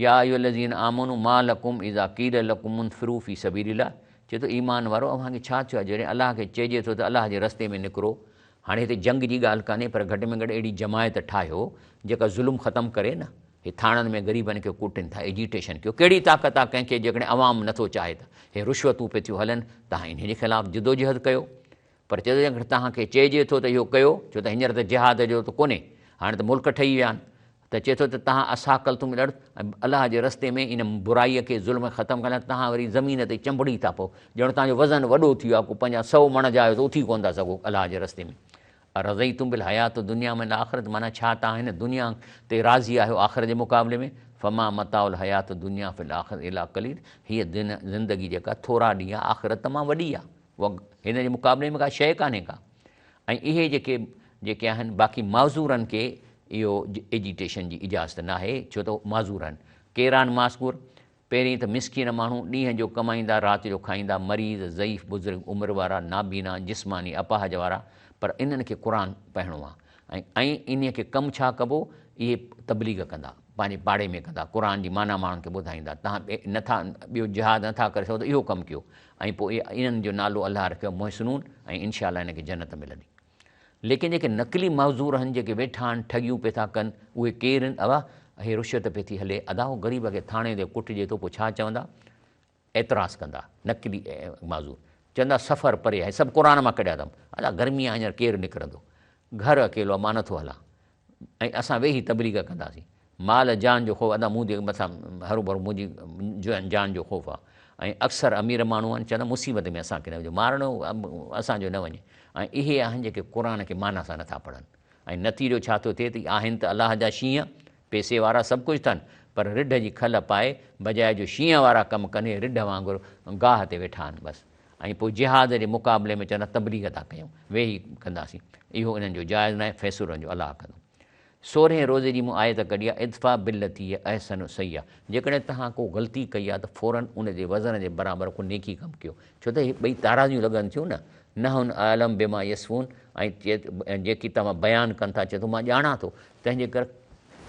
يا ايها الذين آمنوا ما لڪم اذا قيل لڪم انفروا في سبيل الله چئي ٿو ايمان وارو اوهان کي ڇا ٿيو آهي جڏهن الله کي چئجي ٿو ته الله جي رستي ۾ نڪرو هاڻي هتي جنگ جي ڳالهه ڪانهي پر گهٽ ۾ گهٽ اهڙي جماعت ٺاهيو جيڪا ظلم ختم ڪري نه هي ٿاڻن ۾ غريبن کي ڪٽين ٿا ايجيٽيشن ڪيو ڪهڙي طاقت آهي ڪنهن کي جيڪڏهن عوام نٿو چاهي ته هي رشوتون پي ٿيون هلن تهان انهي جي خلاف جدوجهد ڪيو پر چئي ٿو جيڪڏهن توهان کي چئجي ٿو ته اهو ڪيو، ڇو ته هينئر ته جهاد جو ته ڪونهي، هاڻي ته ملڪ ٺهي ويا آهن، ته چئي ٿو ته توهان اثاقلتم الارض ۽ الله جي رستي ۾ ان برائيء کي، ظلم کي ختم ڪرڻ لاء توهان وري زمين تي چنبڙي ٿا پئو، ڄڻ توهان جو وزن وڏو ٿي ويو آهي، ڪو پنجاهه سئو مڻ جا آهيو ته اٿي ڪونه ٿا سگهو الله جي رستي ۾. ارضيتم بالحياة الدنيا من الاخرة معنيٰ ڇا توهان هن دنيا تي راضي آهيو آخرت جي مقابلي ۾؟ فما متاع الحياة الدنيا في الاخرة الا قليل هيء زندگي جيڪا ٿورا ڏينهن آهي آخرت تمام وڏي آهي. هن جي مقابلي ۾ ڪا شيء ڪانهي ڪا ۽ اهي جيڪي جيڪي آهن باقي معذورن کي اهو ايجيٽيشن جي اجازت ناهي ڇو ته معذور آهن ڪير آهن معذور پهرين ته مسڪين ماڻهو ڏينهن جو ڪمائيندا رات جو کائيندا مريض ضعيف بزرگ عمر وارا نابينا جسماني اپاهج وارا پر انهن کي قرآن پڙهڻو آهي ۽ انهي کي ڪم ڇا ڪبو اهي تبليغ ڪندا پنهنجي پاڙي ۾ ڪندا قرآن جي معنيٰ ماڻهن کي ٻڌائيندا تهان نٿا ٻيو جهاد نٿا ڪري سگهو ته اهو ڪم ڪيو ۽ پوء انهن جو نالو الله رکيو محسنون ۽ انشاء الله انهن کي جنت ملندي. ليڪن جيڪي نقلي معذور آهن جيڪي ويٺا آهن ٺڳيون پئي ٿا ڪن اهي ڪير آهن ابا هي رشوت پئي ٿي هلي ادا هو غريب کي ٿاڻي تي ڪٽجي ٿو پوء ڇا چوندا اعتراض ڪندا نقلي معذور چوندا سفر پري آهي سڀ قرآن مان ڪڍيا اٿم ادا گرمي آهي هينئر ڪير نڪرندو گهر اڪيلو آهي مان نٿو هلان ۽ اسان ويهي تبليغ ڪنداسين. مال جان جو خوف ادا مون تي مٿان هروڀرو منهنجي جان جو خوف آ ۽ اڪثر امير ماڻهو آهن چوندا مصيبت ۾ اسان کي نه وجهو مارڻو اسان جو نه وڃي ۽ اهي آهن جيڪي قرآن کي معنيٰ سان نٿا پڙهن ۽ نتيجو ڇا ٿو ٿئي ته آهن ته الله جا شينهن پئسي وارا سڀ ڪجهه اٿن پر رڍ جي کل پائي بجاء جو شينهن وارا ڪم ڪن اهي رڍ وانگر گاهه تي ويٺا آهن بس ۽ پوء جهاد جي مقابلي ۾ چوندا تبليغ ٿا ڪيون، ويهي ڪنداسين. اهو انهن جو جائز ناهي، فيصلو انهن جو الله ڪندو. سورهين روزي جي مون آيت ڪڍي آهي، ادفع بالتي هي احسن السيئه، جيڪڏهن توهان ڪو غلطي ڪئي آهي ته فوراً ان جي وزن جي برابر ڪو نيڪي ڪم ڪيو، ڇو ته اهي ٻئي تارازيون لڳن ٿيون نه، نحن اعلم بما يصفون ۽ جيڪي توهان بيان ڪن ٿا چئي ٿو مان ڄاڻان ٿو، تنهن جي ڪري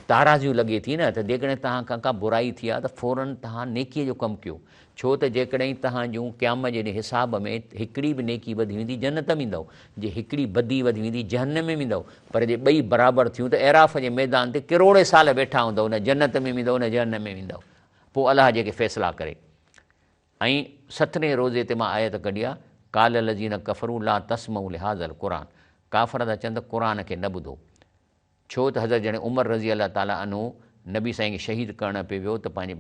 تارازيون لڳي ٿي نه ته جيڪڏهن توهان کان ڪا برائي ٿي آهي ته فوراً توهان نيڪيء جو ڪم ڪيو، ڇو ته جيڪڏهن توهان جون قيامت جي ڏينهن حساب ۾ هڪڙي به نيڪي وڌي ويندي جنت ۾ ويندؤ، جي هڪڙي بدي وڌي ويندي جهنم ۾ ويندؤ، پر جي ٻئي برابر ٿيون ته اعراف جي ميدان تي ڪروڙين سال ويٺا هوندؤ نه جنت ۾ ويندؤ نه جهنم ۾ ويندؤ، پوء الله جيڪي فيصلا ڪري. ۽ سترهين روزي تي مان آيت ڪڍي آ، قال الذين ڪفروا لا تسمعوا لهذا القرآن ڪافر ٿا چون ته قرآن کي نه ٻڌو. ڇو ته حضرت جڏهن عمر رضي الله تعالٰي عنه نبي سائين کي شهيد ڪرڻ پئي ويو ته پنهنجي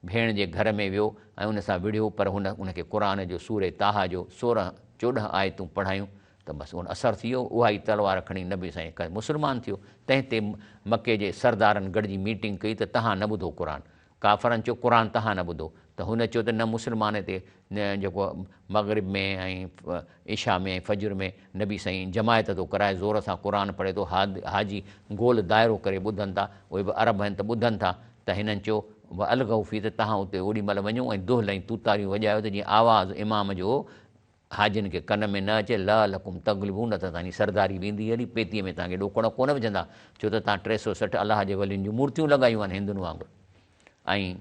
ڀيڻ جي گهر ۾ ويو ۽ ان سان وڙهيو پر هن ان کي قرآن جو سورة طٰه جو سورهن 14 آيتون پڙهايون ته بس ان اثر ٿي ويو اها ئي تلوار کڻي نبي سائين کي مسلمان ٿيو تنهن تي مڪي جي سردارن گڏجي ميٽنگ ڪئي ته تهان نه ٻڌو قرآن ڪافرن چيو قرآن تهان نه ٻڌو ته هن چيو ته نه مسلمان هتي جيڪو مغرب ۾ ۽ عشاء ۾ ۽ فجر ۾ نبي سائين جماعت ٿو ڪرائي زور سان قرآن پڙهي ٿو حاجي گول دائرو ڪري ٻڌن ٿا اهي به عرب آهن ته ٻڌن ٿا ته هنن چيو والغوا فيه ته توهان اتي اوڏي مهل وڃو ۽ دهل ۽ توتاريون وڄايو ته جيئن آواز امام جو حاجين کي ڪن ۾ نه اچي لعلڪم تغلبون نه ته توهان جي سرداري ويندي هلي پيتيء ۾ توهان کي ڏوڪڙ ڪونه وجهندا ڇو ته توهان 360 الله جي ولين جون مورتيون لڳايون آهن هندن وانگر ۽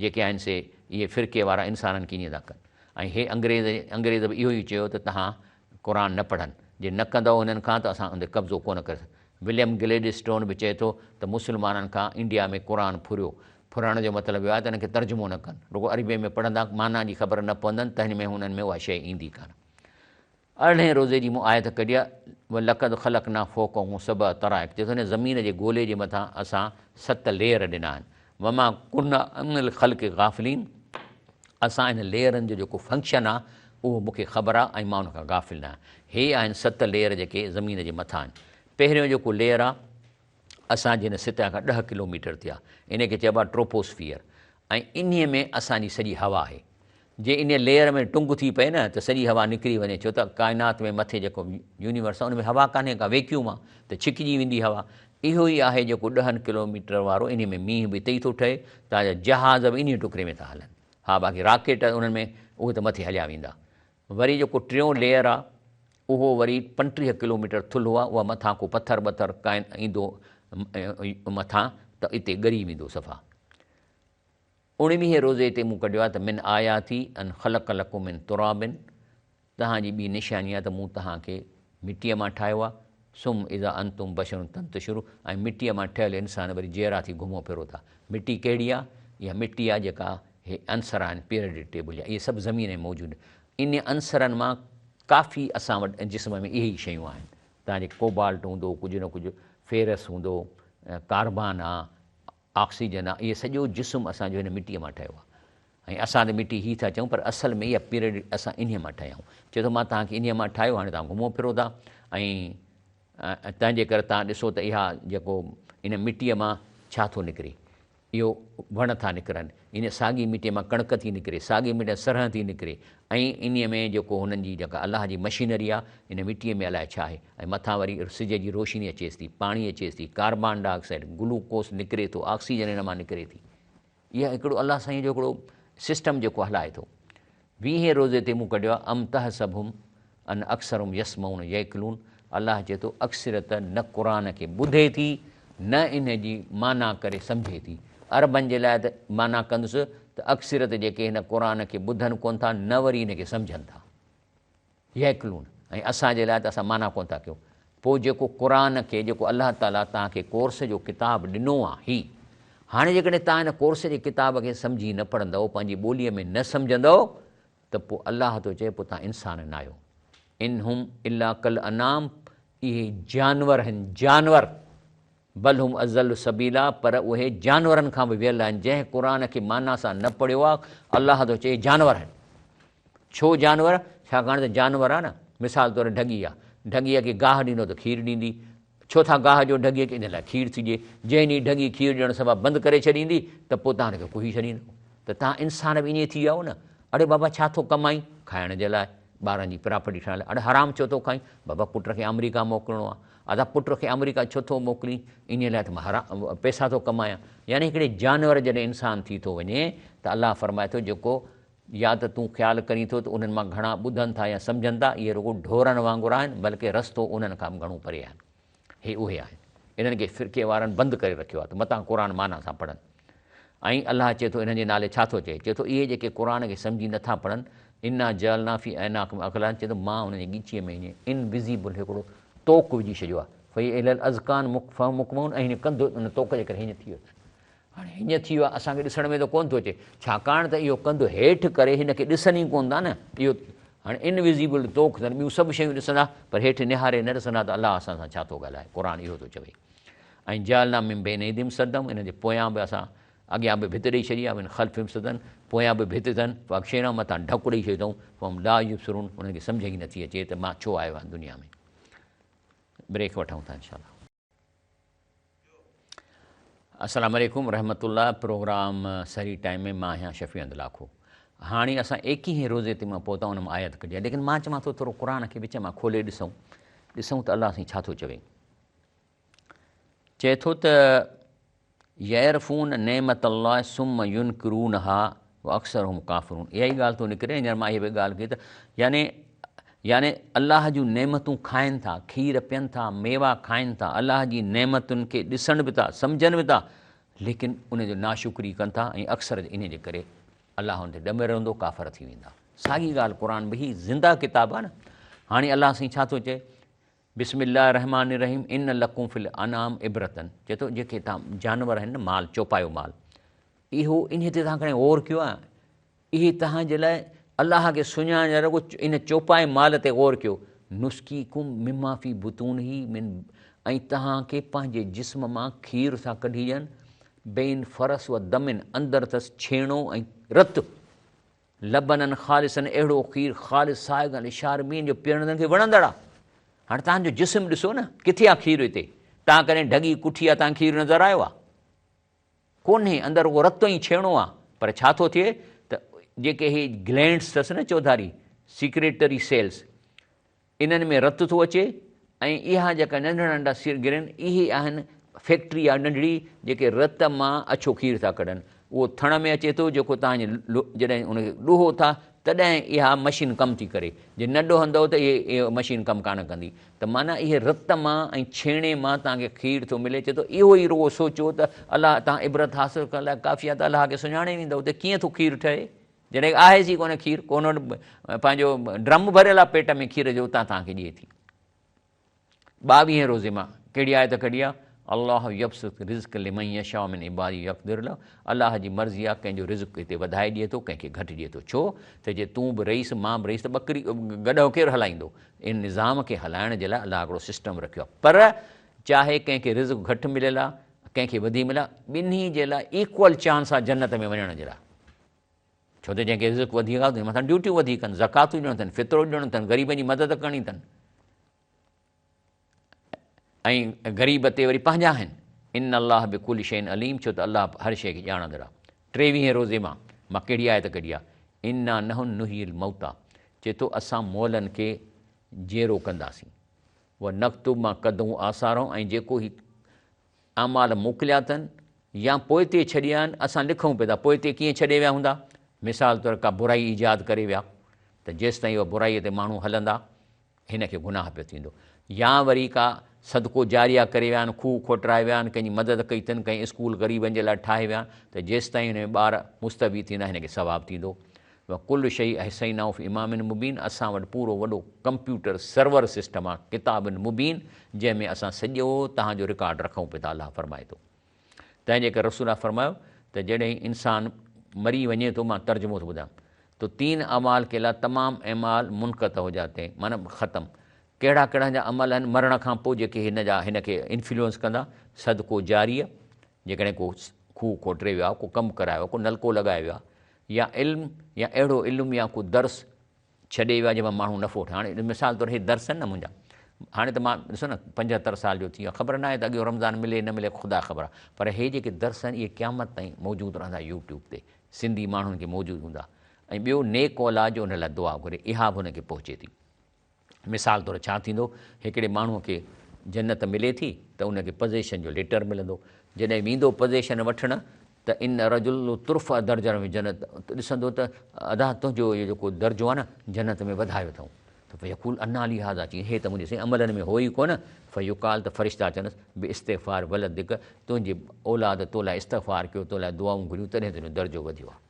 جيڪي آهن سي اهي فرقي وارا انسانن کي ائين ٿا ڪن ۽ هي انگريز انگريز به اهو ئي چيو ته توهان قرآن نه پڙهن جي نه ڪندؤ هنن کان ته اسان ان تي قبضو ڪونه ڪري وليم گليڊسٽون به چئي ٿو ته مسلمانن کان انڊيا ۾ قرآن ڦريو. ڦرڻ جو مطلب اهو آهي ته ان کي ترجمو نه ڪن. رڳو عربيء ۾ پڙهندا، معنيٰ جي خبر نه پوندن، تنهن ۾ هنن ۾ اها شيء ايندي ڪانه. ارڙهين روزي جي مون آيت ڪڍي آهي، ولقد خلقنا فوقهم سبع طرائق چئي ٿو هن زمين جي گولي جي مٿان اسان ست ليئر ڏنا آهن. وما ڪنا عن الخلق غافلين اسان ان ليئرن جو جيڪو فنڪشن آهي اهو مون کي خبر آهي ۽ مان ان کان غافل نه آهيان. هي آهن ست ليئر جيڪي زمين جي مٿان آهن. پهريون جيڪو ليئر آهي اسان جي هن سطح کان ڏهه ڪلوميٽر تي آهي. ان کي چئبو آهي ٽروپوسفيئر ۽ انهيء ۾ اسان جي سڄي هوا آهي. جي انهيء ليئر ۾ ٽنگ ٿي پئي نه ته سڄي هوا نڪري وڃي ڇو ته ڪائنات ۾ مٿي جيڪو يونيورس آهي ان ۾ هوا ڪانهي ڪا ويڪيوم آهي ته ڇڪجي ويندي هوا. اهو ئي آهي جيڪو ڏهن ڪلوميٽر وارو انهيء ۾ مينهن به اتي ئي ٿو ٺهي، تان جا جهاز به انهيء ٽڪري ۾ ٿا هلن. ها باقي راڪيٽ انهن ۾ اهي ته مٿي هليا ويندا. وري جيڪو ٽيون ليئر آ اهو وري 35 ڪلوميٽر ٿلهو آ اها مٿان ڪو پٿر ٻٿر ڪائن ايندو مٿان ته اتي ڳري ويندو صفا. اڻويهين روزي تي مون ڪڍيو آ ته من آياتي ان خلق لڪم من تراب توهان جي ٻي نشاني آ ته مون توهان کي مٽيء مان ٺاهيو آ ثم اذا انتم بشر تنتشرون ۽ مٽيء مان ٺهيل انسان وري جيئرا ٿي گهمو ڦرو ٿا. مٽي ڪهڙي آ؟ اها مٽي آ جيڪا هي عنصر آهن پيريڊڪ ٽيبل جا اهي سڀ زمين ۾ موجود ان عنصرن مان ڪافي اسان وٽ جسم ۾ اهي ئي شيون آهن. توهان جي ڪوبالٽ هوندو ڪجهه نه ڪجهه فيرس هوندو ڪاربان آ آڪسيجن آ اهي سڄو جسم اسان جو هن مٽيء مان ٺهيو آ ۽ اسان ته مٽي هي ٿا چئون پر اصل ۾ اها پيريڊ اسان انهيء مان ٺاهيا آهيون. چئي ٿو مان توهان کي انهيء مان ٺاهيو هاڻي توهان گهمو ڦرو ٿا ۽ تنهن جي ڪري توهان ڏسو ته اها جيڪو ان مٽيء مان ڇا ٿو نڪري اهو وڻ ٿا نڪرن ان ساڳي مٽيء مان ڪڻڪ ٿي نڪري ساڳي مٽيء مان سرهن ٿي نڪري ۽ انهيء ۾ جيڪو هنن جي جيڪا الله جي مشينري آهي ان مٽيء ۾ الائي ڇا آهي ۽ مٿان وري سج جي روشني اچيس ٿي پاڻي اچيس ٿي ڪاربان ڊاء آڪسائيڊ گلوڪوس نڪري ٿو آڪسيجن ان مان نڪري ٿي. اها هڪڙو الله سائين جو هڪڙو سسٽم جيڪو هلائي ٿو. ويهين روزي تي مون ڪڍيو آهي ام تحسبهم ان اڪثرهم يسمعون يعقلون الله چئي ٿو اڪثريت نه قرآن کي ٻڌي ٿي نه ان جي معنيٰ ڪري سمجهي ٿي. عربن جي لاء ته معنيٰ ڪندس ته اڪثريت جيڪي هن قرآن کي ٻڌن ڪونه ٿا نه وري ان کي سمجهن ٿا. يعقلون ۽ اسان جي لاء ته اسان معنيٰ ڪونه ٿا ڪيون. پوء جيڪو قرآن کي جيڪو الله تعاليٰ توهان کي ڪورس جو ڪتاب ڏنو آ هي هاڻي جيڪڏهن توهان هن ڪورس جي ڪتاب کي سمجهي نه پڙهندؤ پنهنجي ٻوليء ۾ نه سمجهندؤ ته پوء الله ٿو چئي پوء توهان انسان ناهيو. ان هم الا ڪالانعام اهي جانور آهن جانور بل هم اضل سبيلا پر اهي جانورن کان به ويل آهن جنهن قرآن کي معنيٰ سان نه پڙهيو آ الله ٿو چئي جانور آهن. ڇو جانور؟ ڇاڪاڻ ته جانور آ نه، مثال طور ڍڳي آ، ڍڳيء کي گاهه ڏيندو ته کير ڏيندي، ڇو ٿا گاهه ڏيو ڍڳيء کي؟ ان لاء کير ٿي ڏئي، جنهن ڏينهن ڍڳي کير ڏيڻ صفا بند ڪري ڇڏيندي ته پوء توهان ان کي ڪهي ڇڏيندو ته توهان انسان به ائين ٿي ويا آهيو نه، اڙي بابا ڇا ٿو ڪمائين؟ کائڻ جي لاء، ٻارن جي پراپرٽي ٺاهڻ لاء، اڙي حرام ڇو ٿو کائين؟ بابا پٽ کي آمريڪا موڪلڻو آ، ادا پٽ کي آمريڪا ڇو ٿو موڪلين؟ انهيء لاء ته مان حرام پئسا ٿو ڪمايان. يعني هڪڙي جانور جڏهن انسان ٿي ٿو وڃي ته الله فرمائي ٿو جيڪو يا ته تون خيال ڪرين ٿو ته انهن مان گهڻا ٻڌن ٿا يا سمجهن ٿا، اهي رڳو ڍورن وانگر آهن، بلڪه رستو انهن کان به گهڻو پري آهن. هي اهي آهن. انهن کي فرقي وارن بند ڪري رکيو آهي ته متان قرآن معنيٰ سان پڙهن. ۽ الله چئي ٿو انهن جي نالي ڇا ٿو چئي؟ چئي ٿو اهي جيڪي قرآن کي سمجهي نه ٿا پڙهن، انا جعلنا في اعناقهم اغلالا چئي ٿو مان انهن جي ڳچيء ۾ ائين Invisible هڪڙو طوق وجهي ڇڏيو آهي. فهي الي الاذقان فهم مقمحون ۽ هن ڪنڌ ان طوق جي ڪري هيئن ٿي ويو اٿس. هاڻي هيئن ٿي ويو آهي اسان کي ڏسڻ ۾ ته ڪونه ٿو اچي ڇاڪاڻ ته اهو ڪنڌ هيٺ ڪري هن کي ڏسن ئي ڪونه ٿا نه اهو هاڻي انوزيبل توک اٿن ٻيون سڀ شيون ڏسندا پر هيٺ نهاري نه ڏسندا ته الله اسان سان ڇا ٿو ڳالهائي قرآن اهو ٿو چوي ۽ جعلنا من بين ايديهم سدا انهن جي پويان به اسان اڳيان به ڀت ڏئي ڇڏي آهي من خلفهم سدا پويان به ڀت اٿن فاغشيناهم مٿان ڍڪ ڏئي ڇڏيو اٿئون فهم لا يبصرون انهن کي سمجهه ئي نٿي اچي ته مان ڇو آيو آهيان دنيا ۾ بريڪ وٺون ٿا انشاء الله. السلام عليڪم رحمة الله پروگرام سحري ٽائيم ۾ مان آهيان شفيع احمد لاکو. هاڻي اسان ايڪيهين روزي تي مان پهتا ان مان آيت ڪڍي آهي ليڪن مان چوان ٿو ٿورو قرآن کي وچ مان کولي ڏسون ڏسون ته الله سائين ڇا ٿو چوي. چئي ٿو ته يعرفون نعمت الله ثم ينڪرونها واڪثرهم ڪافرون اها ئي ڳالهه ٿو نڪري هينئر مان اها به ڳالهه ڪئي ته يعني يعني الله جون نعمتون کائن ٿا کير پين ٿا ميوا کائن ٿا الله جي نعمتن کي ڏسن به ٿا سمجهن به ٿا ليڪن ان جو ناشڪري ڪن ٿا ۽ اڪثر ان جي ڪري الله ان تي ڏمريل رهندو ڪافر ٿي ويندا ساڳي ڳالهه قرآن به هي زنده ڪتاب آهي نه هاڻي الله سائين ڇا ٿو چئي بسم الله الرحمٰن الرحيم ان لڪم في الانعام عبرتن چئي ٿو جيڪي تان جانور آهن نه مال چوپايو مال اهو انهي تي تان ڪڏهن غور ڪيو آهي اهي تهان جي لاء الله کي سڃاڻڻ جي لاء رڳو ان چوپائي مال تي غور ڪيو نسقيڪم مما في بطونه من ۽ توهان کي پنهنجي جسم مان کير ٿا ڪڍي ڏين، بين فرس و دم اندر اٿس ڇيڻو ۽ رت، لبنا خالصا اهڙو کير خالص سائغا للشاربين جو پيئڻ کي وڻندڙ آهي. هاڻي توهان جو جسم ڏسو نه ڪٿي آهي کير هتي؟ توهان ڪڏهن ڍڳي ڪٺي آهي توهان کي کير نظر آيو آهي؟ ڪونهي، اندر رڳو رت ۽ ڇيڻو آهي، پر ڇا ٿو ٿئي ته جيڪي هي گلينڊس اٿس نه چوڌاري سيڪريٽري سيلز انهن ۾ رت ٿو اچي ۽ اها جيڪا ننڍڙا ننڍا سرگرين اهي آهن فيڪٽري آهي ننڍڙي جيڪي رت مان اڇو کير ٿا ڪڍن اهو ٿڻ ۾ اچي ٿو جيڪو توهان جي جڏهن ان کي ڏوهو ٿا تڏهن اها مشين ڪم ٿي ڪري جي نه ڏوهندؤ ته اهي مشين ڪم ڪانه ڪندي ته معنيٰ اهي رت مان ۽ ڇيڻي مان توهان کي کير ٿو ملي چئي ٿو اهو ئي رڳو سوچو ته الله توهان عبرت حاصل ڪرڻ لاء ڪافي آهي ته الله کي سڃاڻي ويندؤ ته ڪيئن ٿو کير ٺهي جڏهن آهيس ئي ڪونه کير، ڪو هن وٽ پنهنجو ڊرم ڀريل آهي پيٽ ۾ کير جو اتان توهان کي ڏئي ٿي. ٻاويهين روزي مان ڪهڙي آيت ڪڍي آهي؟ الله يبسط الرزق لمن يشاء من عباده ويقدر له الله جي مرضي آهي ڪنهن جو رزق هتي وڌائي ڏئي ٿو ڪنهن کي گهٽ ڏئي ٿو ڇو ته جي تون به رئيس مان به رئيس ته ٻڪري گڏهه ڪير هلائيندو ان نظام کي هلائڻ جي لاء الله هڪڙو سسٽم رکيو آهي پر چاهي ڪنهن کي رزق گهٽ مليل آهي ڪنهن کي وڌي مليل آهي ٻنهي جي لاء ايڪول چانس آهي جنت ۾ وڃڻ جي لاء ڇو ته جنهن کي رزق وڌيڪ آهي تنهن مٿان ڊيوٽيون وڌيڪ آهن، زڪواتون ڏيڻ اٿن، فطرو ڏيڻ اٿن، غريبن جي مدد ڪرڻي اٿن ۽ غريب تي وري پنهنجا آهن. ان الله بڪل شيء عليم ڇو ته الله هر شيء کي ڄاڻندڙ آهي. ٽيويهين روزي مان مان ڪهڙي آيت ڪڍي آهي؟ انا نحن نحيي الموتيٰ چئي ٿو اسان مئلن کي جيئرو ڪنداسين. ونڪتب ما قدموا آثارهم ۽ جيڪو هي اعمال موڪليا اٿن يا پوئتي ڇڏيا آهن، اسان لکون پيا ٿا پوئتي ڪيئن ڇڏي ويا هوندا؟ مثال طور ڪا برائي ايجاد ڪري ويا ته جيستائين اها برائيء تي ماڻهو هلندا هن کي گناهه پيو ٿيندو يا وري ڪا صدقو جاريه ڪري ويا آهن، کوهه کوٽرائي ويا آهن، ڪنهن جي مدد ڪئي اٿن، ڪنهن اسڪول غريبن جي لاء ٺاهي ويا آهن ته جيستائين هن ۾ ٻار مستفيد ٿيندا هن کي ثواب ٿيندو. وڪل شيء احصيناه في امام مبين اسان وٽ پورو وڏو ڪمپيوٽر سرور سسٽم آ ڪتاب مبين جنهن ۾ اسان سڄو توهان جو رڪارڊ رکون پيا ٿا الله فرمائي ٿو تنهن جي ڪري رسول الله فرمايو ته جڏهن انسان مري وڃي ٿو مان ترجمو ٿو ٻڌايان تو تين اعمال ڪي لا تمام اعمال منقطع هو جاتي هين معنيٰ ختم ڪهڙا ڪهڙا جا عمل آهن مرڻ کان پوء جيڪي هن جا هن کي انفلوئنس ڪندا صدقو جاريه جيڪڏهن ڪو کوهه کوٽري ويو آهي ڪو ڪم ڪرايو آهي ڪو نلڪو لڳائي ويو آهي يا علم يا اهڙو علم يا ڪو درس ڇڏي ويو آهي جنهن مان ماڻهو نفعو وٺن. هاڻي مثال طور هي درس آهن نه منهنجا، هاڻي ته مان ڏسو نه 75 سال جو ٿي ويو آهيان، خبر ناهي ته اڳيون رمضان ملي نه ملي خدا کي خبر آهي، پر هي جيڪي درس آهن اهي قيامت تائين موجود رهندا يوٽيوب تي سنڌي ماڻهن کي موجود هوندا ۽ ٻيو نيڪ اولاد جو ان لاء دعا گهري اها به هن کي پهچي ٿي. مثال طور ڇا ٿيندو، هڪڙي ماڻهوء کي جنت ملي ٿي ته ان کي پزيشن جو ليٽر ملندو، جڏهن ويندو پزيشن وٺڻ ته ان رجل ترفع درجه في جنت ڏسندو ته ادا تنهنجو اهو جيڪو درجو آهي نه جنت ۾ وڌايو اٿئون ته فيقول انيٰ لي هذا چي هي ته منهنجي سائين عملن ۾ هو ئي ڪونه فيقال ته فرشتا چونس باستغفار ولدڪ تنهنجي اولاد تو لاء استغفار ڪيو تو لاء دعائون گهريون تڏهن تنهنجو درجو وڌيو آهي.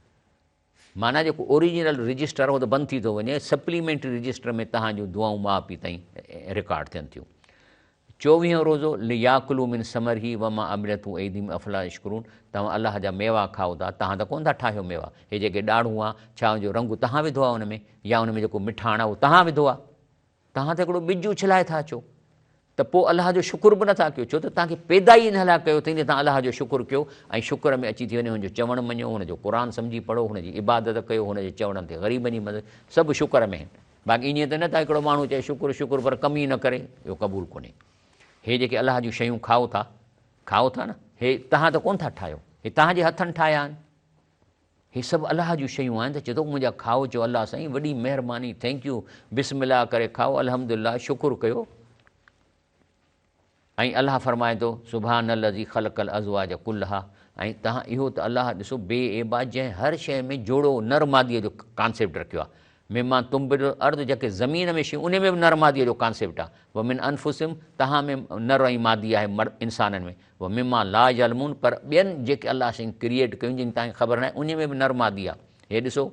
معنيٰ جيڪو اوريجنل رجسٽر آهي اهو ته بند ٿي ٿو وڃي، سپليمينٽري رجسٽر ۾ توهان جون دعائون ماء پيء تائين رڪارڊ ٿين ٿيون. چوويهون روزو، لياڪلوا من ثمره وما عملته ايديهم افلا يشڪرون توهان الله جا ميوا کائو ٿا، توهان ته ڪونه ٿا ٺاهيو ميوا، هي جيڪي ڏاڙهون آهن ڇا ان جو رنگ توهان وڌو آهي ان ۾ يا ان ۾ جيڪو مٺاڻ آهي اهو توهان وڌو آهي؟ توهان ته هڪڙو ٻج اڇلائي ٿا اچو ته پوء الله جو شڪر به نٿا ڪيو ڇو ته توهان کي پيدا ئي ان لاء ڪيو اٿئي ته توهان الله جو شڪر ڪيو ۽ شڪر ۾ اچي ٿي وڃي هن جو چوڻ مڃو هن جو قرآن سمجهي پڙهو هن جي عبادت ڪيو هن جي چوڻ تي غريبن جي مدد سڀ شڪر ۾ آهن باقي ائين ته نه ته هڪڙو ماڻهو چئي شڪر شڪر پر ڪم ئي نه ڪري اهو قبول ڪونهي هي جيڪي الله جون شيون کائو ٿا کائو ٿا نه هي توهان ته ڪونه ٿا ٺاهيو هي توهان جي هٿن ٺاهيا آهن. هي سڀ الله جون شيون آهن ته چئي ٿو منهنجا کائو چئو الله سائين وڏي مهرباني thank you بسم الله ڪري کائو الحمدلله شڪر ڪيو ۽ الله فرمائي ٿو سبحان الذي خلق الازواج كلها ۽ تهان اهو ته الله ڏسو بي عيب آهي جنهن هر شيء ۾ جوڙو نر مادي جو ڪانسيپٽ رکيو آهي مما تنبت الارض جيڪي زمين ۾ شيون انهي ۾ به نر مادي جو ڪانسيپٽ آهي ومن انفسهم تهان ۾ نر ۽ مادي آهي مرد انسانن ۾ ومما لا يعلمون پر ٻين جيڪي الله سائين ڪريئيٽ ڪيون جن تهان کي خبر ناهي انهي ۾ به نر مادي آهي هي ڏسو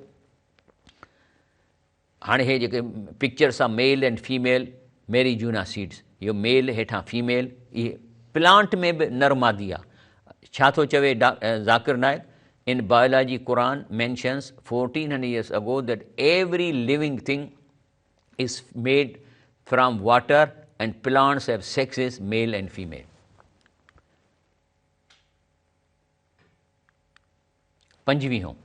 هاڻي هي جيڪي پڪچرس آ ميل اينڊ فيميل ميري جونا سيڊس اهو ميل هيٺان فيميل اهي پلانٽ ۾ به نر مادي آ ڇا ٿو چوي Zakir Naik In biology Quran mentions 1400 years ago that every living thing is made from water and plants have sexes male and female. پنجويهون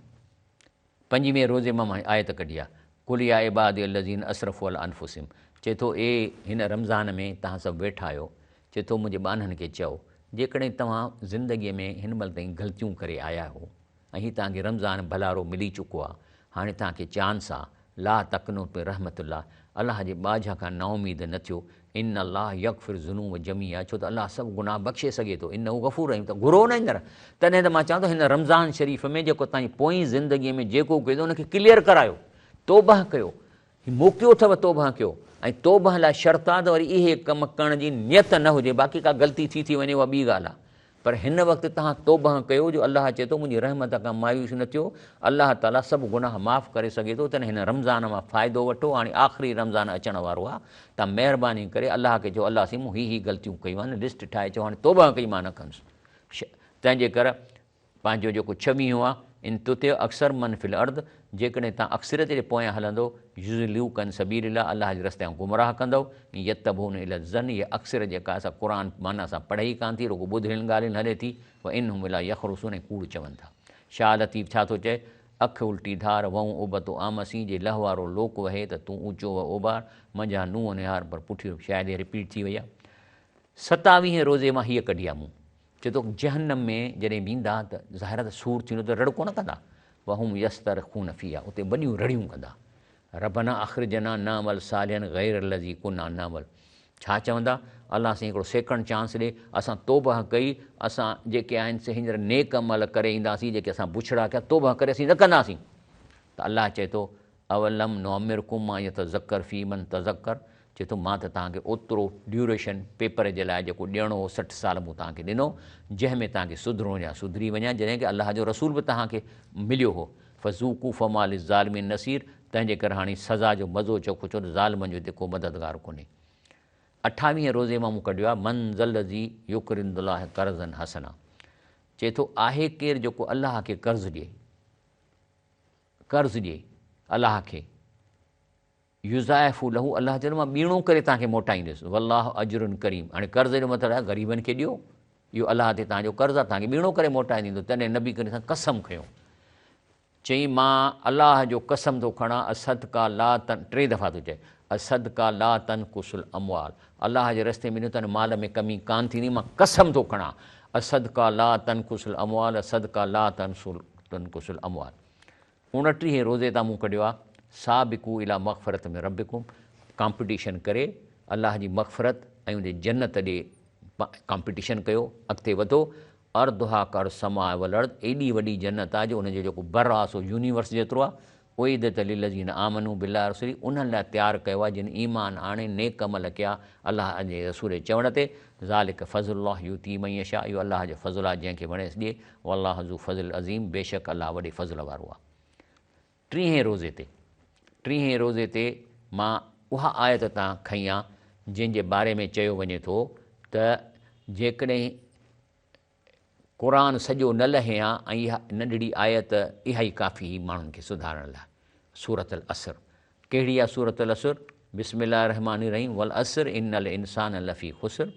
پنجويهين روزي مان مان آيت ڪڍي آ قل يا عبادي الذين اسرفوا علي انفسهم چئي ٿو اي هن رمضان ۾ توهان سڀ ويٺا آهيو چئي ٿو منهنجي ٻانهن کي چئو جيڪڏهن توهان زندگيء ۾ هن مهل تائين غلطيون ڪري آيا آهيو ۽ هي توهان کي رمضان ڀلارو ملي چڪو آهي، هاڻي توهان کي چانس آهي، لا تقنطوا من رحمت الله، الله جي ٻاجهه کان نااميد نه ٿيو، ان الله يغفر الذنوب جميعا، ڇو ته الله سڀ گناهه بخشي سگهي ٿو، انه غفور رحيم، ته گهرو نه هينئر، تڏهن ته مان چوان ٿو هن رمضان شريف ۾ جيڪو توهان جي پوئين زندگيء ۾ جيڪو ڪيو ان کي ڪليئر ڪرايو، توبهه ڪيو، هي موقعو اٿو توبهه ڪيو ۽ توبهه لاء شرط آ ته وري اهي ڪم ڪرڻ جي نيت نه هجي باقي ڪا غلطي ٿي ٿي وڃي اها ٻي ڳالهه آ پر هن وقت توهان توبهه ڪيو جو الله چئي ٿو منهنجي رحمت کان مايوس نه ٿيو الله تعالي سڀ گناهه معاف ڪري سگهي ٿو تڏهن هن رمضان مان فائدو وٺو هاڻي آخري رمضان اچڻ وارو آ توهان مهرباني ڪري الله کي چئو الله سائين مون هي هي غلطيون ڪيون آهن لسٽ ٺاهي چئو هاڻي توبهه ڪئي مان نه ڪندس تنهن جي ڪر پنهنجو جيڪو ڇويهون آ، ان تطع اڪثر من في الارض، جيڪڏهن توهان اڪثريت جي پويان هلندو، يضلوڪ عن سبيل الله، الله جي رستي کان گمراهه ڪندؤ، ان يتبعون الا الظن، هيء اڪثريت جيڪا آهي سا قرآن معنيٰ سان پڙهي ئي ڪانه ٿي، رڳو ٻڌڻين ڳالهين هلي ٿي، وان هم الا يخرصون ۽ ڪوڙ چون ٿا. شاهه لطيف ڇا ٿو چئي، اک الٽي ڌار، وئون ابتو آمسين، جي لهوارو لوڪ وهي ته تون اوچو وه اوڀار، منجهان نونهن نهار پر پٺيء شايد هيء رپيٽ ٿي وئي آ. ستاويهين روزي مان هيء ڪڍي آ مون. چئي ٿو جهنم ۾ جڏهن ويندا ته ظاهر آهي ته سور ٿيندو ته رڙ ڪونه ڪندا، وهم يصطرخون فيها اتي وڏيون رڙيون ڪندا، ربنا اخرجنا نعمل صالحا غير الذي ڪنا نعمل ڇا چوندا، الله سائين هڪڙو سيڪنڊ چانس ڏي، اسان توبهه ڪئي، اسان جيڪي آهن سي هينئر نيڪ عمل ڪري اينداسين، جيڪي اسان بڇڙا ڪيا توبهه ڪري اسين نه ڪنداسين ته الله چئي ٿو اولم نعمرڪم ما يتذڪر فيه من تذڪر چئي ٿو مان ته توهان کي اوترو ڊيوريشن پيپر جي لاء جيڪو ڏيڻو هو 60 سال مون توهان کي ڏنو جنهن ۾ توهان کي سڌرڻو يا سڌري وڃان جڏهن ڪه الله جو رسول به توهان کي مليو هو فذوقوا فما للظالمين نصير تنهن جي ڪري هاڻي سزا جو مزو چکو ڇو ته ظالمن جو هتي ڪو مددگار ڪونهي. اٺاويهين روزي مان مون ڪڍيو آهي من ذا الذي يقرض الله قرضا حسنا چئي ٿو آهي ڪير جيڪو الله کي قرض ڏئي. قرض ڏئي الله کي يضاعفه له الله چوندو مان ٻيڻو ڪري توهان کي موٽائيندس والله اجر ڪريم هاڻي قرض جو مطلب آهي غريبن کي ڏيو اهو الله تي توهان جو قرض آهي توهان کي ٻيڻو ڪري موٽائي ڏيندو تڏهن نبي ڪريم سان قسم کنيو چئي مان الله جو قسم ٿو کڻان الصدقه لا تن ٽي دفعا ٿو چئي الصدقه لا تنقص الاموال الله جي رستي ۾ ڏيو ته مال ۾ ڪمي ڪانه ٿيندي مان قسم ٿو کڻان الصدقه لا تنقص الاموال الصدقه لا تنقص الاموال اڻٽيهين روزي تان مون ڪڍيو آ سابقو الي مغفرت من ربڪم ڪامپٽيشن ڪري الله جي مغفرت ۽ ان جي جنت ڏي ڪامپٽيشن ڪيو اڳتي وڌو عرضها ڪعرض السماء والارض ايڏي وڏي جنت آ جو ان جو جيڪو بر آ سو يونيورس جيترو آ اعدت للذين آمنوا بالله ورسله انهن لاء تيار ڪيو آهي جن ايمان آڻي نيڪ عمل ڪيا الله ۽ جي رسول جي چوڻ تي، ذلڪ فضل الله يؤتيه من يشاء اهو الله جو فضل آهي جنهن کي وڻيس ڏئي، والله ذو فضل العظيم بيشڪ الله وڏي فضل وارو آهي. ٽيهين روزي تي ٽيهين روزي تي مان اها آيت تان کنئي آ جنهن جي باري ۾ چيو وڃي ٿو ته جيڪڏهن قرآن سڄو نه لهي ها ۽ اها ننڍڙي آيت اها ئي ڪافي هئي ماڻهن کي سڌارڻ لاء. سورة العصر. ڪهڙي آهي سورة العصر؟ بسم الله الرحمٰن الرحيم والعصر ان الانسان لفي خسر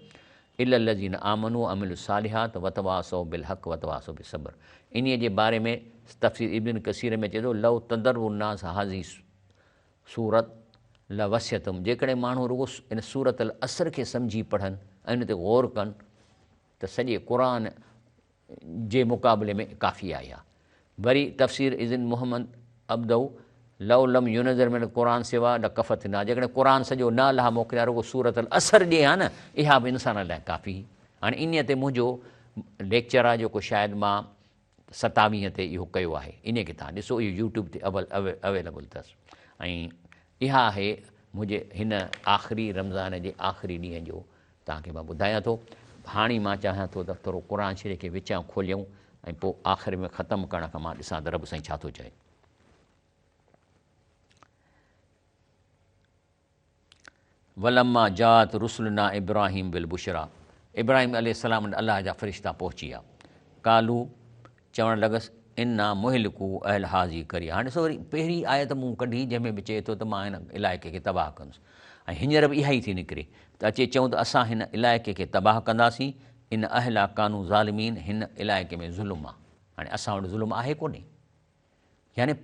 الا الذين آمنوا وعملوا الصالحات وتواصوا بالحق وتواصوا بالصبر. انهيء جي باري ۾ تفسير ابن ڪثير ۾ چئي ٿو لو تدبر الناس هذه سورة لوسعتهم جيڪڏهن ماڻهو رڳو ان سورة العصر کي سمجهي پڙهن ۽ ان تي غور ڪن ته سڄي قرآن جي مقابلي ۾ ڪافي آهي اها. وري تفسير اذن محمد عبده لو لم ينزل من القرآن سوا لڪفت الناس جيڪڏهن قرآن سڄو نه الله موڪلي ها رڳو سورة العصر ڏئي ها نه اها به انسانن لاء ڪافي هئي. هاڻي انهيء تي منهنجو ليڪچر آهي جيڪو شايد مان ستاويهه تي اهو ڪيو آهي انهيء کي توهان ڏسو اهو يوٽيوب تي اويليبل اٿس ۽ اها آهي منهنجي هن آخري رمضان جي آخري ڏينهن جو توهان کي مان ٻڌايان ٿو. هاڻي مان چاهيان ٿو ته ٿورو قرآن شريف کي وچان کوليون ۽ پوء آخر ۾ ختم ڪرڻ کان مان ڏسان ته رب سائين ڇا ٿو چئي. ولما جاءت رسلنا ابراهيم بالبشرا ابراهيم عليه السلام وٽ الله جا فرشتا پهچي ويا. قالو چوڻ لڳس انا مهلڪو اهل هذه القريه هاڻي ڏسو وري پهرين آيت مون ڪڍي جنهن ۾ به چئي ٿو ته مان هن علائقي کي تباهه ڪندس ۽ هينئر به اها ئي ٿي نڪري ته اچي چئون ته اسان هن علائقي کي تباهه ڪنداسين ان اهلها ڪانو ظالمين هن علائقي ۾ ظلم آ هاڻي اسان وٽ ظلم آهي ڪونهي يعني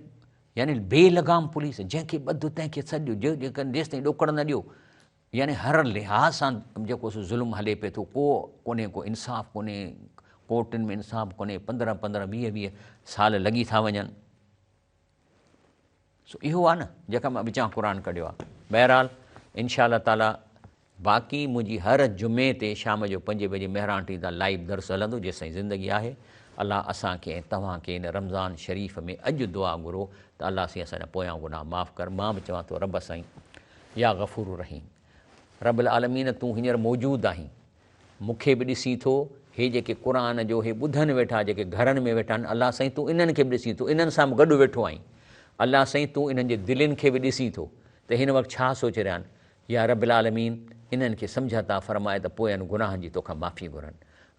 يعني بي لگام پوليس جنهن کي ٻڌ تنهن کي سڏ جيستائين ڏوڪڙ نه ڏيو يعني هر لحاظ سان جيڪو سو ظلم هلي پئي ٿو ڪو ڪونهي ڪو انصاف ڪونهي ڪورٽن ۾ انصاف ڪونهي پندرهن پندرهن ويهه ويهه سال لڳي ٿا وڃن سو اهو آهي نه جيڪا مان وچان قرآن ڪڍيو آهي بهرحال انشاء الله تعالي باقي منهنجي هر جمعي تي شام جو پنجين بجي مهراڻ ٽي تان لائيو درس هلندو جيستائين زندگي آهي الله اسان کي ۽ توهان کي هن رمضان شريف ۾ اڄ دعا گهرو ته الله سائين اسان جا پويان گناهه معاف ڪر مان به چوان ٿو رب سائين يا غفور رحيم رب العالمين تون هينئر موجود آهين مون کي به ڏسين ٿو هي جيڪي قرآن جو هي ٻڌن ويٺا جيڪي گهرن ۾ ويٺا آهن الله سائين تون انهن کي به ڏسين ٿو انهن سان به گڏ ويٺو آهين الله سائين تون انهن جي دلين کي به ڏسين ٿو ته هن وقت ڇا سوچي رهيا آهن يا رب العالمين انهن کي سمجهه عطا فرماء ته پوين گناهن جي توکان معافي گهرن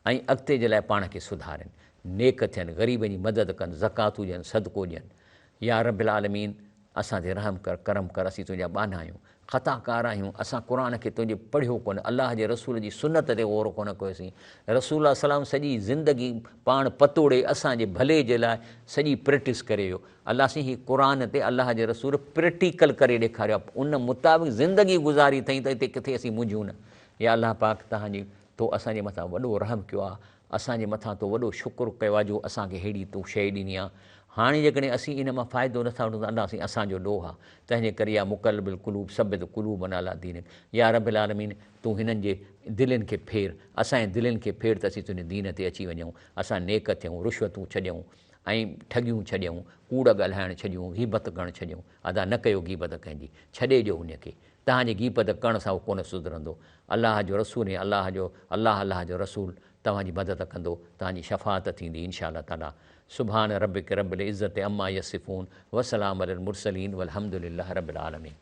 ۽ اڳتي جي لاء پاڻ کي سڌارين، نيڪ ٿين، غريبن جي مدد ڪن، زڪواتون ڏين، صدقو ڏين. يا رب العالمين اسان تي رحم ڪر، ڪرم ڪر، اسين تنهنجا ٻانها آهيون، خطا ڪار آهيون، اسان قرآن کي تنهنجي پڙهيو ڪونه، الله جي رسول جي سنت تي غور ڪونه ڪيوسين، رسول الله صلعم سڄي زندگي پاڻ پتوڙي اسان جي ڀلي جي لاء سڄي پريڪٽس ڪري ويو، الله سائين هي قرآن تي الله جي رسول پريڪٽيڪل ڪري ڏيکاريو آهي ان مطابق زندگي گذاري اٿئين ته هتي ڪٿي اسين منجهون نه يا الله پاڪ توهان جي تو اسان جي مٿان وڏو رحم ڪيو آهي اسان جي مٿان تو وڏو شڪر ڪيو آهي جو اسان کي ههڙي تو شيء ڏني آهي هاڻي جيڪڏهن اسين ان مان فائدو نٿا وٺون ته الله سائين اسان جو ڏوهه آهي تنهن جي ڪري يا مقلب القلوب ثبت قلوبنا علي دينڪ يا رب العالمين تون هنن جي دلين کي ڦير اسان جي دلين کي ڦير ته اسين تنهنجي دين تي اچي وڃون اسان نيڪ ٿيون رشوتون ڇڏيون ۽ ٺڳيون ڇڏيون، ڪوڙ ڳالهائڻ ڇڏيون، غيبت ڪرڻ ڇڏيون. ادا نه ڪيو غيبت ڪنهن جي، ڇڏي ڏيو ان کي. توهان جي غيبت ڪرڻ سان هو ڪونه سڌرندو. الله جو رسول ۽ الله جو الله الله جو رسول توهان جي مدد ڪندو، توهان جي شفاعت ٿيندي ان شاء الله تعالي. سبحان ربک رب العزت عما يصفون وسلام علي المرسلين والحمد لله رب العالمين.